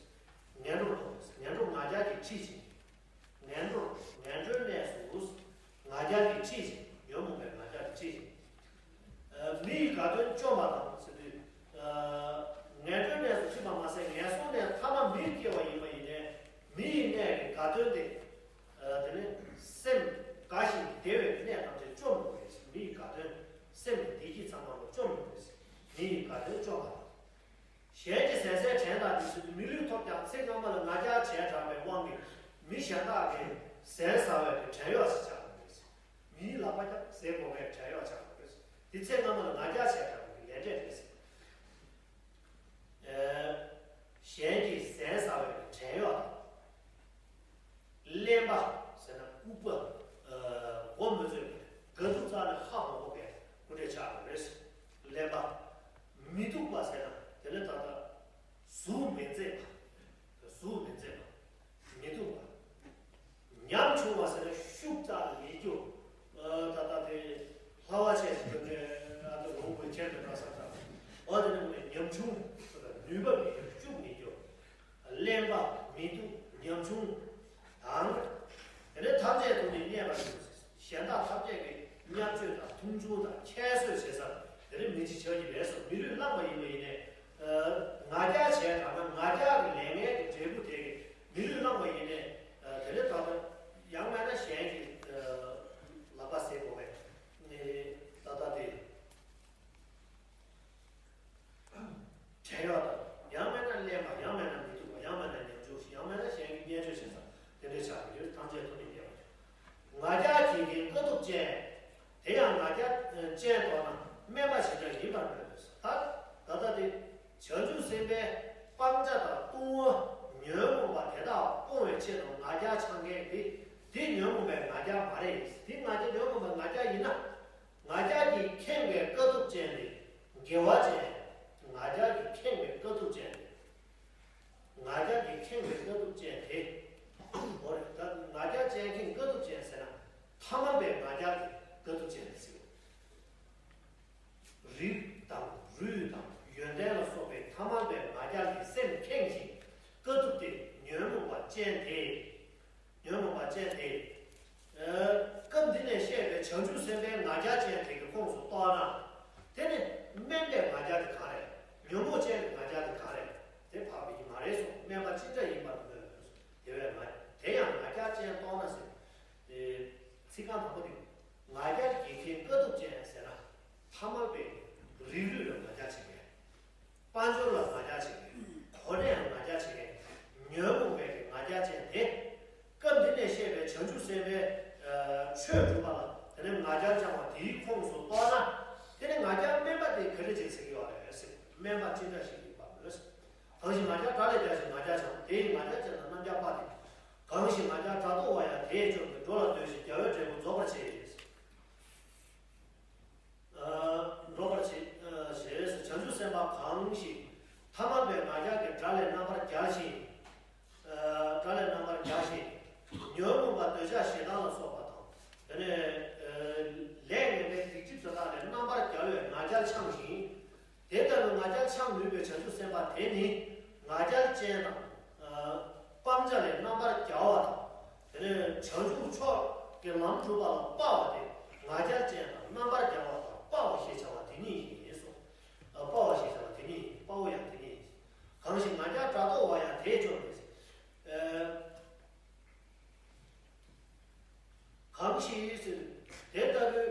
ངན་འགྲོར་ལྟུང་བས། ངན་འགྲོར་ང་རྒྱལ་གྱིས་ཁྲིད་ཅིང་། ངན་འགྲོར་ངན་འགྲོའི་གནས་སུ་ང་རྒྱལ་གྱིས་ཁྲིད་ཅིང་། ཉོན་མོངས་པའི་ང་རྒྱལ་གྱིས་ཁྲིད་ཅིང་། ཨ་མི་ཡི་དགའ་སྟོན་བཅོམ་པ་དང་ཟེར་དུས། ཨ་ངན་འགྲོའི་གནས་སུ་ཁྲིད་པ་མ་ཟད། ངན་སོང་ནས་ཐ་མ་མིར་སྐྱེ་བ་ཡིན་པ་ཡིན་ནའི། མི་ཡི་གནས་ཀྱི་དགའ་སྟོན་དེ། ཨ་དེ་ནི་སེམས་དགའ་ཞིང་བདེ་བའི་གནས་ཐམས་ཅད་བཅོམ་འགྲོ་བས། མི་ཡི་དགའ་སྟོན། སེམས་ཀྱི་བདེ་སྐྱིད་ཚང་མ་ལ་བཅོམ་འགྲོ་བས། མི་ཡི་དགའ་སྟོན་བཅོམ་པ་དང་། གཞན་གྱི་ཟས་ཟད་བྲན་དང་ནི་ཟེར་དུས། མི་ལུས་ཐོབ་ཀྱང་ཚེ་སྔ་མ་ལ་ང་རྒྱལ་བྱས་དྲགས་པའི་དབང་གིས་མི་གཞན་དག་གི་ཟས་ཟ་བའི་གི་བྲན་གཡོག་ཅིག་ཆགས་འགྲོ་བས། མིའི་ལག་པ་ཀྱང་ཟས་དགོས་པའི་བྲན་གཡོག་ཆགས་འགྲོ་བས། འདི་ཚེ་སྔ་མ་ལ་ང་རྒྱལ་བྱས་དྲགས་པའི་གི་ལས་འབྲས་རེད་ཟེར། ཨེ་གཞན་གྱི་ཟས་ཟ་བའི་གི་བྲན་གཡོག་དང་། གླེན་པ་ཟེར་ན་ལྐུགས་པ། ཨ་མགོ་མི་ཚོས་པའི། དགའ་སྡུག་རྩ་ནས་ཧ་མ་གོ་བའི་སྐུ་འདྲ་ཆགས་པ་རེད། གླེན་པ། མི་སྡུག་པ་ཟེར་ན་དེ་ལས་ད་ལྟ་གཟུགས་མི་མཛེས་པ། གཟུགས་མི་མཛེས་པ། མི་སྡུག་པ། ཉམ་ཆུང་བ་ཟེར་ན་ཤུགས་རྩ་ནས་མེད་རྒྱུ། ཨ་ད་ལྟ་དེ་ལྷ་བ་ཆེ་ཞིག་གི་ཨ་ད་ལོངས་སྐུའི་ཁྱེར་དུ་འགྲོ་ས་ཙམ། འོ་དེ་ནི་ཉམ་ཆུང་། ནུས་པ་མེད་རྒྱུ། ཤུགས་མེད་རྒྱུ། གླེན་པ། མི་སྡུག་ཉམ་ཆུང་དང་། དེ་ནས་ཐམས་ཅད་དུ་ནི་བརྙས་པར་འགྱུར། གཞན་དག་ཐམས་ཅད་ཀྱིས་བརྙས་བཅོས་དང་མཐོང་ཆུང་དང་ཁྱད་གསོད་བྱེད་ས་དེ་ནི་མི་འཇིགས་བྱ་གྱི་མེད་སོ། མི་ལུས་བླངས་པ་ཡིན་པ་ཡིན་ནས། ང་རྒྱལ་བྱས་དྲགས་ན་ང་རྒྱལ་གྱི་ལས་ངན་གྱི་འབྲས་བུ་དེ་གིས་མི་ལུས་བླངས་པ་ཡིན་ནས། དེ་ནས་ད་ལྟ་ཡང་མིན་ན་གཞན་གྱི་ལག་པ་ཟས་དགོས་པས། ད་ལྟ་དེ། བྲན་གཡོག་དང་། ཡང་མིན་ན་གླེན་པ། ཡང་མིན་ན་མི་སྡུག་པ། ཡང་མིན་ན་ཉམ་ཆུང་ཞིང་། ཡང་མིན་ན་གཞན་གྱིས་བརྙས་བཅོས་བྱེད་ས་དེ་འདྲའི་ཆགས་ཡོད། ཐམས་ཅད་དུ་ནི་བརྙས་པར་འགྱུར། ང་རྒྱལ་གྱིས་ཁེངས་དཀའ་ཐུབ་ཅན། དེ་ཡང་ང་རྒྱལ་ཅན་མདོར་ན་དམན་པ་ཞེ་དྲག་ཡིན་པར་མོས་ཟེར། ད་ད་ལྟ་དེ་བྱང་ཆུབ་སེམས་དཔའི་སྤང་བྱ་དང་ལྟུང་བ་ཉོན་མོངས་པ་དེ་དག་སྤོང་བའི་ཆེད་དུ་ང་རྒྱལ་འཆང་མཁན་དེ། དེ་ཉོན་མོངས་པའི་ང་རྒྱལ་མ་རེད། དེ་ང་རྒྱལ་ཉོན་མོངས་པའི་ང་རྒྱལ་ཡིན་ན། ང་རྒྱལ་གྱིས་ཁེངས་པའི་དཀའ་ཐུབ་ཅན་དེ་དགེ་བ་ཅན། ང་རྒྱལ་གྱིས་ཁེངས་པའི་དཀའ་ཐུབ་ཅན་དེ་ ཅན་དེ། ཉོན་མོངས་པ་ཅན་དེ། ཨ། སྐབས་འདི་ནས་བཤད་པའི་བྱང་ཆུབ་སེམས་དཔའི་ང་རྒྱལ་ཅན་དེ་གི་ཁོངས་སུ་གཏོགས་ན། དེ་ནི་དམན་པའི་ང་རྒྱལ་དེ་གང་རེད། ཉོན་མོངས་ཅན་གྱི་ང་རྒྱལ་དེ་གང་རེད། དེ་འཕགས་པའི་གི་མ་རེད་གསུངས། དམན་པ་ཅི་འདྲ་ཡིན་པར་མོས། དེ་བས་ང་དེ་ཡང་ང་རྒྱལ་ཅན་གཏོགས་ན་ཟེར། ཨེ། ཚིག་རྐང་དང་པོ་དེ། ང་རྒྱལ་བགེགས་མཁན་དཀའ་ཐུབ་ཅན་ཟེར་ན། ཐ་མལ་པའི་རིགས་རུས་ལ་ང་རྒྱལ་བྱེད་མཁན། དཔལ་འབྱོར་ལ་ང་རྒྱལ་བྱེད་མཁན། གོ་གནས་ལ་ང་རྒྱལ་བྱེད་མཁན། ཉོན་མོངས་པའི་ང་རྒྱལ་ཅན་དེ། སྐབས་འདི་ནས་བཤད་པའི་བྱང་ཆུབ་སེམས་དཔའི། ཨ། ཆོས་སྒྲུབ་པ་ལ་དེ་ནས་ང་རྒྱལ་བཅངས་པ་དེའི་ཁོངས་སུ་གཏོགས་ན། དེ་ནས་ང་རྒྱལ་དམན་པ་དེ་ག་རེ་བྱེད་ཟེར་གྱི་ཡོད་རེད་ཟེར། དམན་པ་ཅི་འདྲ་ཞིག་ཡིན་པ་མོས། གང་ཞིག་ང་རྒྱལ་དགྲ་ལས་རྒྱལ་ཞིང་ང་རྒྱལ་བྱང་། དེ་ཡི་ང་རྒྱལ་ཅན་དང་རྣམ་རྒྱལ་དཔའ་སྟེ། གང་ཞིག་ང་རྒྱལ་དགྲ་བཟློག་པ་ཡང་དེས་བཅོམ་སྟེ། འགྲོ་ལ་གདོན་ཞིང་རྒྱལ་བའི་འབྲས་བུ་རྫོགས་པར་བྱེད། ཨ། འགྲོ་བར་བྱེད། ཨ། ཞེས་སོ། བྱང་ཆུབ་སེམས་དཔའ་གང་ཞིག་ཐ་མལ་པའི་ང་རྒྱལ་གྱི་དགྲ་ལས་རྣམ་པར་རྒྱལ་ཞིང་། ཨ། དགྲ་ལས་རྣམ་པར་རྒྱལ་ཞིང་། ཉོན་མོངས་པ་འདོད་ཆགས་ཞེ་སྡང་ལ་སོགས་པ་དང་། དེ་ནས། ཨ། ལས་ངན་པའི་སྡིག་སྒྲིབ་དེ་དག་ལས་རྣམ་པར་རྒྱལ་བའི་ང་རྒྱལ་འཆང་ཞིང་། དེ་ལྟ་བུའི་ང་རྒྱལ་འཆང་ནུས་པའི་བྱང་ཆུབ་སེམས་དཔའ་དེ་ནི་ང་རྒྱལ་ཅན་དང་། ཨ། སྤང་བྱ་ལས་རྣམ་པར་རྒྱལ་བ་དང་། དེ་ནས་བྱང་ཆུབ་མཆོག་གི་ལམ་སྒྲུབ་པ་ལ་དཔའ་བ་སྟེ། ང་རྒྱལ་ཅན་དང་རྣམ་པར་རྒྱལ་བ་དང་དཔའ་བ་ཞེས་བྱ་བ་དེ་ཉིད་ཡིན་གསུངས། ཨ། དཔའ་བ་ཞེས་བྱ་བ་དེ་ཉིད་ཡིན། དཔའ་བོ་ཡང་དེ་ཉིད་ཡིན། གང་ཞིག་ང་རྒྱལ་དགྲ་བཟློག་པ་ཡང་དེས་བཅོམ་སྟེ། ཨ། གང་ཞིག་ཟེར། དེ་ལྟ་བུའི་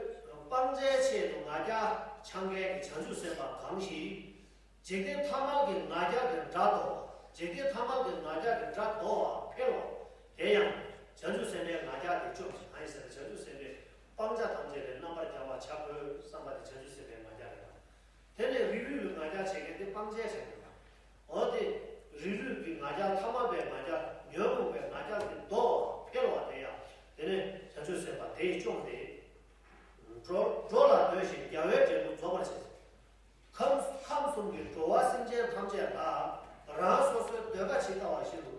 སྤང་བྱའི་ཆེད་དུ་ང་རྒྱལ་འཆང་མཁན་གྱི་བྱང་ཆུབ་སེམས་དཔའ་གང་ཞིག་འཇིག་རྟེན་ཐ་མལ་གྱི་ང་རྒྱལ་གྱི་དགྲ་བཟློག་པ། འཇིག་རྟེན་ཐ་མལ་གྱི་ང་རྒྱལ་གྱི་དགྲ་བཟློག་པ་འཕེལ་བ། དེ་ཡང་བྱང་ཆུབ་སེམས་དཔའི་ང་རྒྱལ་དེས་བཅོམ་ཞིང་། གང་ཞིག་ཟེར་ན་བྱང་ཆུབ་སེམས་དཔའི་སྤང་བྱ་ཐམས་ཅད་ལས་རྣམ་པར་རྒྱལ་བར་བྱ་དགོས་བསམ་པ་དེ་བྱང་ཆུབ་སེམས་དཔའི་ང་རྒྱལ་རེད། དེ་ནས་རིགས་རུས་ལ་ང་རྒྱལ་བྱེད་མཁན་དེ་སྤང་བྱའི་ཆ་ནས་དང་། འོ་དེ། རིགས་རུས་ཀྱི་ང་རྒྱལ་ཐ་མལ་པའི་ང་རྒྱལ་ཉོན་མོངས་པའི་ང་རྒྱལ་དེ་བཟློག་པ་འཕེལ་བ་དེ་ཡང་དེ་ནས་བྱང་ཆུབ་སེམས་དཔའ་དེས་བཅོམ་སྟེ། འགྲོ་འགྲོ་ལ་གདོན་ཞིང་རྒྱལ་བའི་འབྲས་བུ་རྫོགས་པར་བྱེད། ཁམས་ཁམས་གསུམ་གྱི་འགྲོ་བ་སེམས་ཅན་ཐམས་ཅད་ལ་རང་སོ་སོའི་འདོད་པ་ཇི་ལྟ་བ་བཞིན་དུ་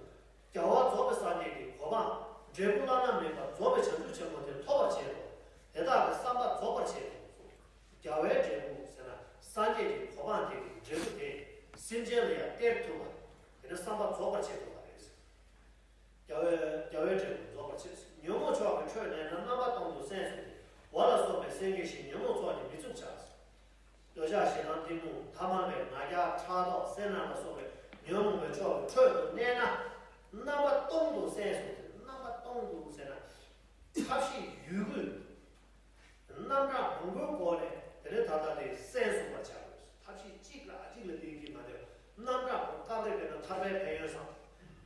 རྒྱལ་བ་རྫོགས་པའི་སངས་རྒྱས་ཀྱི་གོ་འཕང་འབྲས་བུ་བླ་ན་མེད་པ་རྫོགས་པའི་བྱང་ཆུབ་ཆེན་པོ་དེ་ཐོབ་པར་བྱེད་དོ། དེ་དག་གི་བསམ་པ་རྫོགས་པར་བྱེད་དོ། རྒྱལ་བའི་འབྲས་བུ་ཟེར་ན་སངས་རྒྱས་ཀྱི་གོ་འཕང་དེ་གི་འབྲས་བུ་དེ་སེམས་ཅན་ལ་ཡང་སྟེར་ཐུབ་པ། དེ་ནི་བསམ་པ་རྫོགས་པར་བྱེད་ཐུབ་པ་རེད། རྒྱལ་བའི་རྒྱལ་བའི་འབྲས་བུ་རྫོགས་པར་བྱེད། ཉོན་མོངས་ཕྱོགས་ཀྱི་ཁྲོད་ནས་ན་རྣམ་པ་སྟོང་དུ་སེམས་བཟུང་སྟེ། འོ་ལ་སོགས་པའི་སེང་གེ་བཞིན་ཉོན་མོངས་ཚོགས་ཀྱིས་མི་ཚུགས་བྱ། འདོད་ཆགས་ཞེ་སྡང་གཏི་མུག་ཐ་མལ་པའི་ང་རྒྱལ་ཕྲག་དོག་སེར་སྣ་ལ་སོགས་པའི་ཉོན་མོངས་པའི་ཕྱོགས་ཀྱི་ཁྲོད་དུ་གནས་ན། རྣམ་པ་སྟོང་དུ་སེམས་བཟུང་སྟེ། རྣམ་པ་སྟོང་དུ་ཟེར་ན། ཐབས་ཤེས་ཡོད་རྒུས། རྣམ་གྲངས་མང་པོའི་སྒོ་ནས་དེ་ནས་ད་ལྟ་དེ་སེམས་བཟུང་བར་བྱ་དགོས། ཐབས་ཤེས་གཅིག་ལ་གཅིག་ལ་བརྟེན་གྱི་མ་དེ། རྣམ་གྲངས་མང་། སྐབས་རེ་དཔེར་ན་ཐར་པའི་ཕན་ཡོན་བསམ།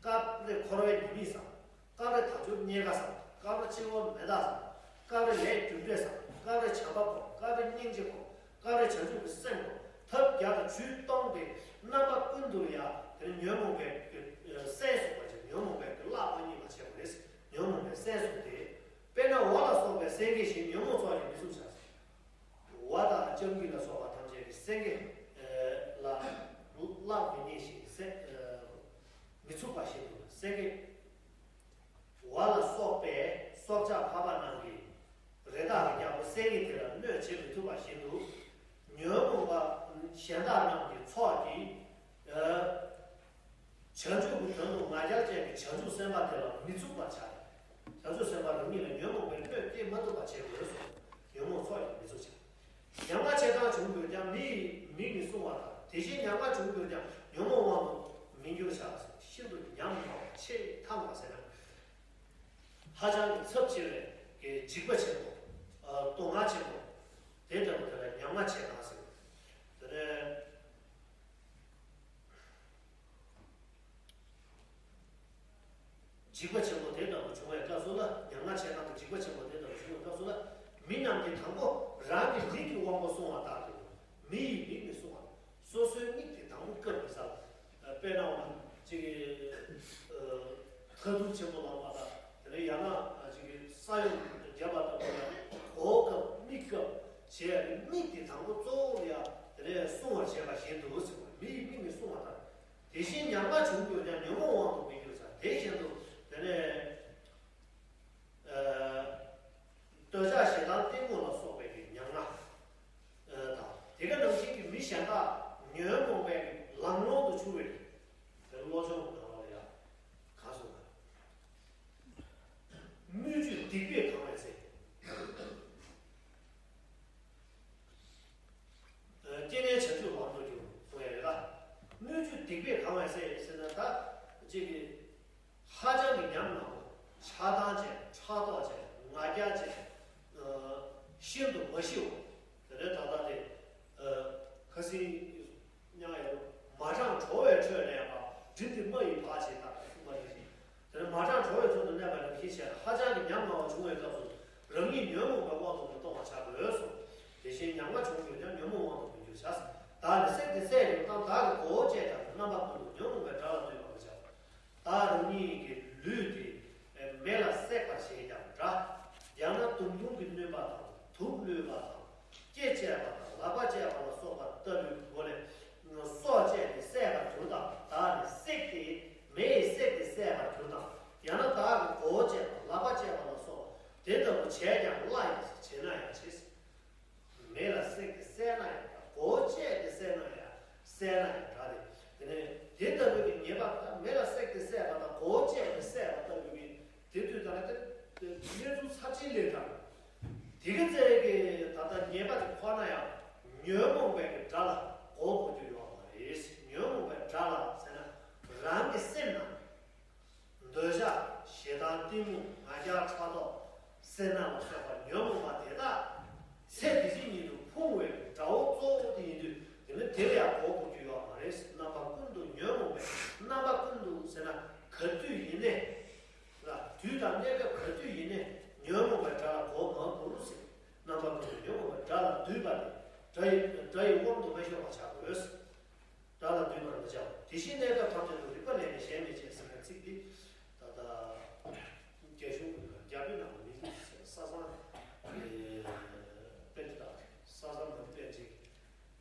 སྐབས་རེ་འཁོར་བའི་ཉེས་དམིགས་བསམ། སྐབས་རེ་དལ་འབྱོར་རྙེད་དཀའ་བསམ། སྐབས་རེ་འཆི་བ་མེ་སྟག་བསམ། སྐབས་རེ་ལས་རྒྱུ་འབྲས་བསམ། སྐབས་རེ་བྱམས་པ་སྒོམ། སྐབས་རེ་སྙིང་རྗེ་སྒོམ། སྐབས་རེ་བྱང་ཆུབ་ཀྱི་སེམས་སྒོམ། ཐབས་བརྒྱ་དང་ཇུས་སྟོང་སྟེ་རྣམ་པ་ཀུན་ཏུ་ཡང་དེ་ནི་ཉོན་མོངས་པའི་སེམས་བཟུང་བར་བྱེད། ཉོན་མོངས་པའི་གླགས་མ་རྙེད་པ་བྱེད་པ་རེད། ཉོན་མོངས་པའི་སེམས་བཟུང་སྟེ། དཔེར་ན་འོ་ལ་སོགས་པའི་སེང་གེ་བཞིན་ཉོན་མོངས་ཚོགས་ཀྱིས་མི་ཚུགས་བྱ། འོ་ད་སྤྱང་ཀི་ལ་སོགས་པ་ཐམས་ཅད་ཀྱིས་སེང་གེ་ལ་གླགས་མི་རྙེད་ཞིང་སེ་མི་ཚུགས་པ་བཞིན་དུ་སེང་གེ། འོ་ལ་སོགས་པའི་སྲོག་ཆགས་ཕལ་པ་རྣམས་ཀྱིས་རི་དྭགས་ཀྱི་རྒྱལ་པོ་སེང་གེ་དེ་ལ་གནོད་བྱེད་མི་ཐུབ་པ་བཞིན་དུ། ཉོན་མོངས་པ་གཞན་དག་རྣམས་ཀྱི་ཚོགས་ཀྱིས། ཨ། བྱང་ཆུབ་ཀྱི་དོན་དུ་ང་རྒྱལ་ཅན་གྱི་བྱང་ཆུབ་སེམས་དཔའ་དེ་ལ་མི་ཚུགས་པར་བྱ། བྱང་ཆུབ་སེམས་དཔའ་རང་ཉིད་ལ་ཉོན་མོངས་པའི་གནོད་སྐྱེལ་མ་ཐུབ་པ་བྱེད་དགོས་སོ། ཉོན་མོངས་ཚོགས་ཀྱིས་མི་ཚུགས་བྱ། ཉམ་ང་ཆེ་སྟངས་བྱུང་གྱུར་ཀྱང་མི་ཡིས་མིག་ནི་བསྲུང་བ་དང་། དེ་བཞིན་ཉམ་ང་བྱུང་གྱུར་ཀྱང་ཉོན་མོངས་དབང་དུ་མི་འགྱུར་བྱ། ཤིན་ཏུ་ཉམ་ང་བ་ཆེས་ཐང་བ་ཟེར་ན། ཧ་ཅང་གི་ཚབས་ཆེ་བའི་འཇིགས་པ་ཆེན་པོ། ཨ། སྡུག་བསྔལ་ཆེན་པོ། དེ་ལྟ་བུ་དེ་ལ་ཉམ་ང་ཆེ་སྟངས་ཟེར། དེ་ནས། འཇིགས་པ་ཆེན་པོ་དེ་ལྟ་བུ་བྱུང་བའི་སྐབས་སུ་ལ། ཉམ་ང་ཆེ་སྟངས་ཀྱི་འཇིགས་པ་ཆེན་པོ་དེ་ལྟ་བུ་བྱུང་བའི་སྐབས་སུ་ལ། མི་རྣམས་ཀྱིས་དང་པོ་རང་གི་མིག་གི་དབང་པོ་བསྲུང་བ་ལྟར་དུ། མི་ཡིས་མིག་ནི་བསྲུང་བ། སོ་སོའི་མིག་དེ་དང་པོ་བཀབ་དགོས་ས་ལ། དཔེར་ན་འོ་ན་ཅིག་གིས། ཨ། ཁ་ཐུག་ཆེན་པོ་ལངས་པ་དང་། དེ་ནས་ཡང་ན་ཅིག་གིས་ས་ཡོམ་བརྒྱབ་པ་ལྟ་བུ་ལ་གོ་བཀབ་མིག་བཀབ་བྱས་མིག་དེ་དང་པོ་གཙོ་བོ་ལ་ཡ་དེ་ནས་བསྲུང་བར་བྱེད་པ་བཞིན་དུ་ཟེར་བ། མི་ཡིས་མིག་ནི་བསྲུང་བ་ལྟར། དེ་བཞིན་ཉམ་ང་བྱུང་གྱུར་ཀྱང་ཉོན་མོངས་དབང་དུ་མི་འགྱུར་བྱ། དེ་བཞིན་དུ་དེ་ནས། ཨ། འདོད་ཆགས་ཞེ་སྡང་གཏི་མུག་ལ་སོགས་པའི་གི་ཉམ་ང་། ཨ། དང་། དེ་ག་ནང་བཞིན་གྱི་མི་གཞན་དག་ཉོན་མོངས་པའི་ལང་ལོང་དུ་འཕྱུར་བའི་གི། དེ་བློ་སྦྱོང་གི་ནང་ལ་ཡང་གང་གསུངས་པ། སྡིག་པས་གང་བས་བསད་ཟེར་ན། ད་ཅིག་གི་ཧ་ཅང་གི་ཉམ་ང་བོ། ཆགས་སྡང་ཅན། ཕྲག་དོག་ཅན། ང་རྒྱལ་ཅན། ཤིན་ཏུ་མ་ཤི་བ། དེ་ནས་ད་ལྟ་དེ་ཁ་སང་སྙན་ཡོད། མ་གྲངས་གྲོ་བའི་ཁྲོད་གནས་པ། དྲི་འདི་སྨྲ་ཡི་བག་ཅེས་བཏགས། གསུངས་པ་ནང་བཞིན། དེ་ནས་མ་གྲངས་གྲོ་བའི་ཚུལ་དུ་གནས་པ་ནི་ཤེས་བྱས་ལ། ཧ་ཅང་གི་ཉམ་ང་བ་བྱུང་བའི་སྐབས་སུ། རང་ཉིད་ཉོན་མོངས་པའི་དབང་དུ་མི་གཏོང་བར་བྱ་དགོས་སོ། དེ་བཞིན་ཉམ་ང་བྱུང་གྱུར་ཀྱང་ཉོན་མོངས་དབང་དུ་མི་འགྱུར་བྱ། བདག་ནི་བསད་དེ་བསད་ཡོང་དང་། བདག་གི་མགོ་བོ་བཅད་ཀྱང་། རྣམ་པ་ཀུན་ཏུ་ཉོན་མོངས་པའི་དགྲ་ལ་འདུས་པར་མི་བྱ། བདག་རང་ཉིད་ཀྱི་ལུས་དེ་མེ་ལ་བསྲེག་པར་བྱས་ཀྱང་འདྲ། ཡང་ན་དུག་མདུང་གིས་བསྣུན་པ་དང་། དུག་བླུད་པ་དང་། སྐེ་བཅད་པ་དང་། ལག་པ་བཅད་པ་ལ་སོགས་པ་ལྟ་བུའི་སྒོ་ནས་སྲོག་བཅད་དེ་བསད་པར་གྱུར་དང་། བདག་ནི་བསྲེགས་ཏེ་མེ་ཡིས་བསྲེགས་ཏེ་བསད་པར་གྱུར་དང་། ཡང་ན་བདག་གི་མགོ་བོ་བཅད་པ། ལག་པ་བཅད་པ་ལ་སོགས་པ་དེ་ལྟ་བུ་བྱས་ཀྱང་སླ་ཡིན། བྱས་ན་ཡང་བྱེད། མེ་ལ་བསྲེགས་ཏེ་བསད་ན་ཡང་འདྲ། མགོ་བོ་བཅད་དེ་བསད་ན་ཡང་། བསད་ན་ཡང་འདྲ་སྟེ། དེ་ནས་དེ་ལྟ་བུའི་གི་ཉེས་པ་དང་། མེ་ལ་བསྲེགས་ཏེ་བསད་པ་དང་། མགོ་བོ་བཅད་དེ་བསད་པ་ལྟ་བུའི་གི་དེ་དུས་ད་ལ་དེ་གནས་ཚུལ་ཚབས་ཆེན་སླེབས་དང་། དེ་ག་ཚད་ཀྱི་ད་ལྟ་ཉེས་པ་དེ་ཁོ་ན་ཡང་ཉོན་མོངས་པའི་གི་དགྲ་ལ་མགོ་བོ་དགོས་རྒྱུ་ཡོད་མ་རེད། ཉོན་མོངས་པའི་དགྲ་ལ་ཟེར་ན། རང་གི་སེམས་ནང་འདོད་ཆགས། ཞེ་སྡང་གཏི་མུག་ང་རྒྱལ་ཕྲག་དོག་སེར་སྣ་ལ་སོགས་པ་ཉོན་མོངས་པ་དེ་དག་ཚེ་འདི་ཕྱི་གཉིས་སུ་ཕུང་བའི་དགྲ་བོ་གཙོ་བོ་དེ་ཡིན་དུས། དེ་ནི་དེ་ལ་ཡང་མགོ་བོ་དགོས་རྒྱུ་ཡོད་མ་རེད། རྣམ་པ་ཀུན་ཏུ་ཉོན་མོངས་པའི། རྣམ་པ་ཀུན་ཏུ་ཟེར་ན་ག་དུས་ཡིན་ནའི་ལ། དུས་དང་གནས་སྐབས་ག་དུས་ཡིན་ནའི་ཉོན་མོངས་པའི་དགྲ་ལ་མགོ་མ་བོར་ཟེར། རྣམ་པ་ཀུན་ཏུ་ཉོན་མོངས་པའི་དགྲ་ལ་འདུས་པ་ནི། དགྲ་ཡི་དགྲ་ཡི་དབང་དུ་མ་ཤོར་བར་བྱ་དགོས། དགྲ་ལ་འདུས་པར་མི་བྱ། དེ་བཞིན་གནས་སྐབས་ཐམས་ཅད་དུ། རིག་པ་ལས་ནི་གཞན་མི་བྱེད་ཟེར་བའི་ཚིག་འདི། ད་ལྟ་རྒྱ་གཞུང་གི་རྒྱ་དཔེ་ནང་མི་འདུག་ཟེར། ས་སང་པཎ་ཆེན་དང་། ས་སང་མ་པཎ་ཆེན་གྱི་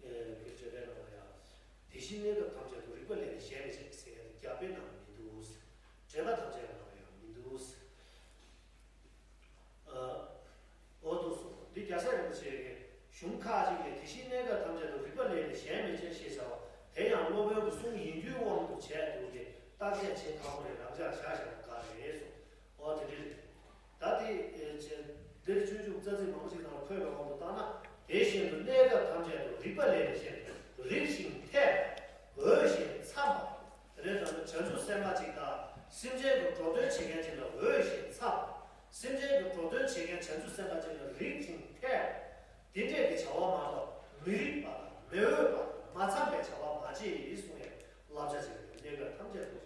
བརྗོད་པའི་ནང་ལ་ཡང་། དེ་བཞིན་གནས་སྐབས་ཐམས་ཅད་དུ། རིག་པ་ལས་ནི་གཞན་མི་བྱེད་ཟེར་ཡ་དེ་རྒྱ་དཔེ་ནང་མི་འདུག་ཟེར། འགྲེལ་པ་ཐམས་ཅད་ནང་ལ་ཡང་མི་འདུག་ཟེར། འོ་འདུག་སོ། འདི་རྒྱལ་སྲས་རིན་པོ་ཆེ་གིས་གཞུང་ཁ་ཅིག་ལས། དེ་བཞིན་གནས་སྐབས་ཐམས་ཅད་དུ། རིག་པ་ལས་ནི་གཞན་མི་བྱེད་ཞེས་བྱ་བ་དེ་ཡང་སློབ་དཔོན་གྱི་གསུང་ཡིན་རྒྱུའི་དབང་དུ་བྱས་འདུག་སྟེ། རྟགས་ཆད་བྱེད་དཀའ་མོ་རེད། རང་འཇགས་བཞག་བཞག་ན་དགའ་རེད་གསུངས། འོ་དེ་འདྲ་རེད། ད་དེ་འདིར་སྤྱོད་འཇུག་རྩ་ཚིག་མང་པོ་ཞིག་ནང་ལ་འཁོད་པའི་དབང་དུ་བཏང་ན། དེ་བཞིན་དུ་གནས་སྐབས་ཐམས་ཅད་དུ། རིག་པ་ལས་ནི་གཞན། རིག་ཅིང་འཐད་པ། འོས་ཤིང་འཚམ་པ། དེ་ནས་ད་ནི་བྱང་ཆུབ་སེམས་དཔའ་ཅིག་དང་། སེམས་ཅན་གྱི་འགྲོ་དོན་བྱེད་མཁན་ཅིག་ལ་འོས་ཤིང་འཚམ། སེམས་ཅན་གྱི་འགྲོ་དོན་བྱེད་མཁན་བྱང་ཆུབ་སེམས་དཔའ་ཅིག་ལ་རིག་ཅིང་འཐད་པ། དེ་འདྲས་ཀྱི་བྱ་བ་མ་གཏོགས། མི་རིགས་པ་དང་། མི་འོས་པ་དང་། མ་འཚམ་པའི་བྱ་བ་མ་བྱེད་གསུང་ཡང་བསླབ་བྱ་ཅིག་ཡོད། གནས་སྐབས་ཐམས་ཅད་དུ།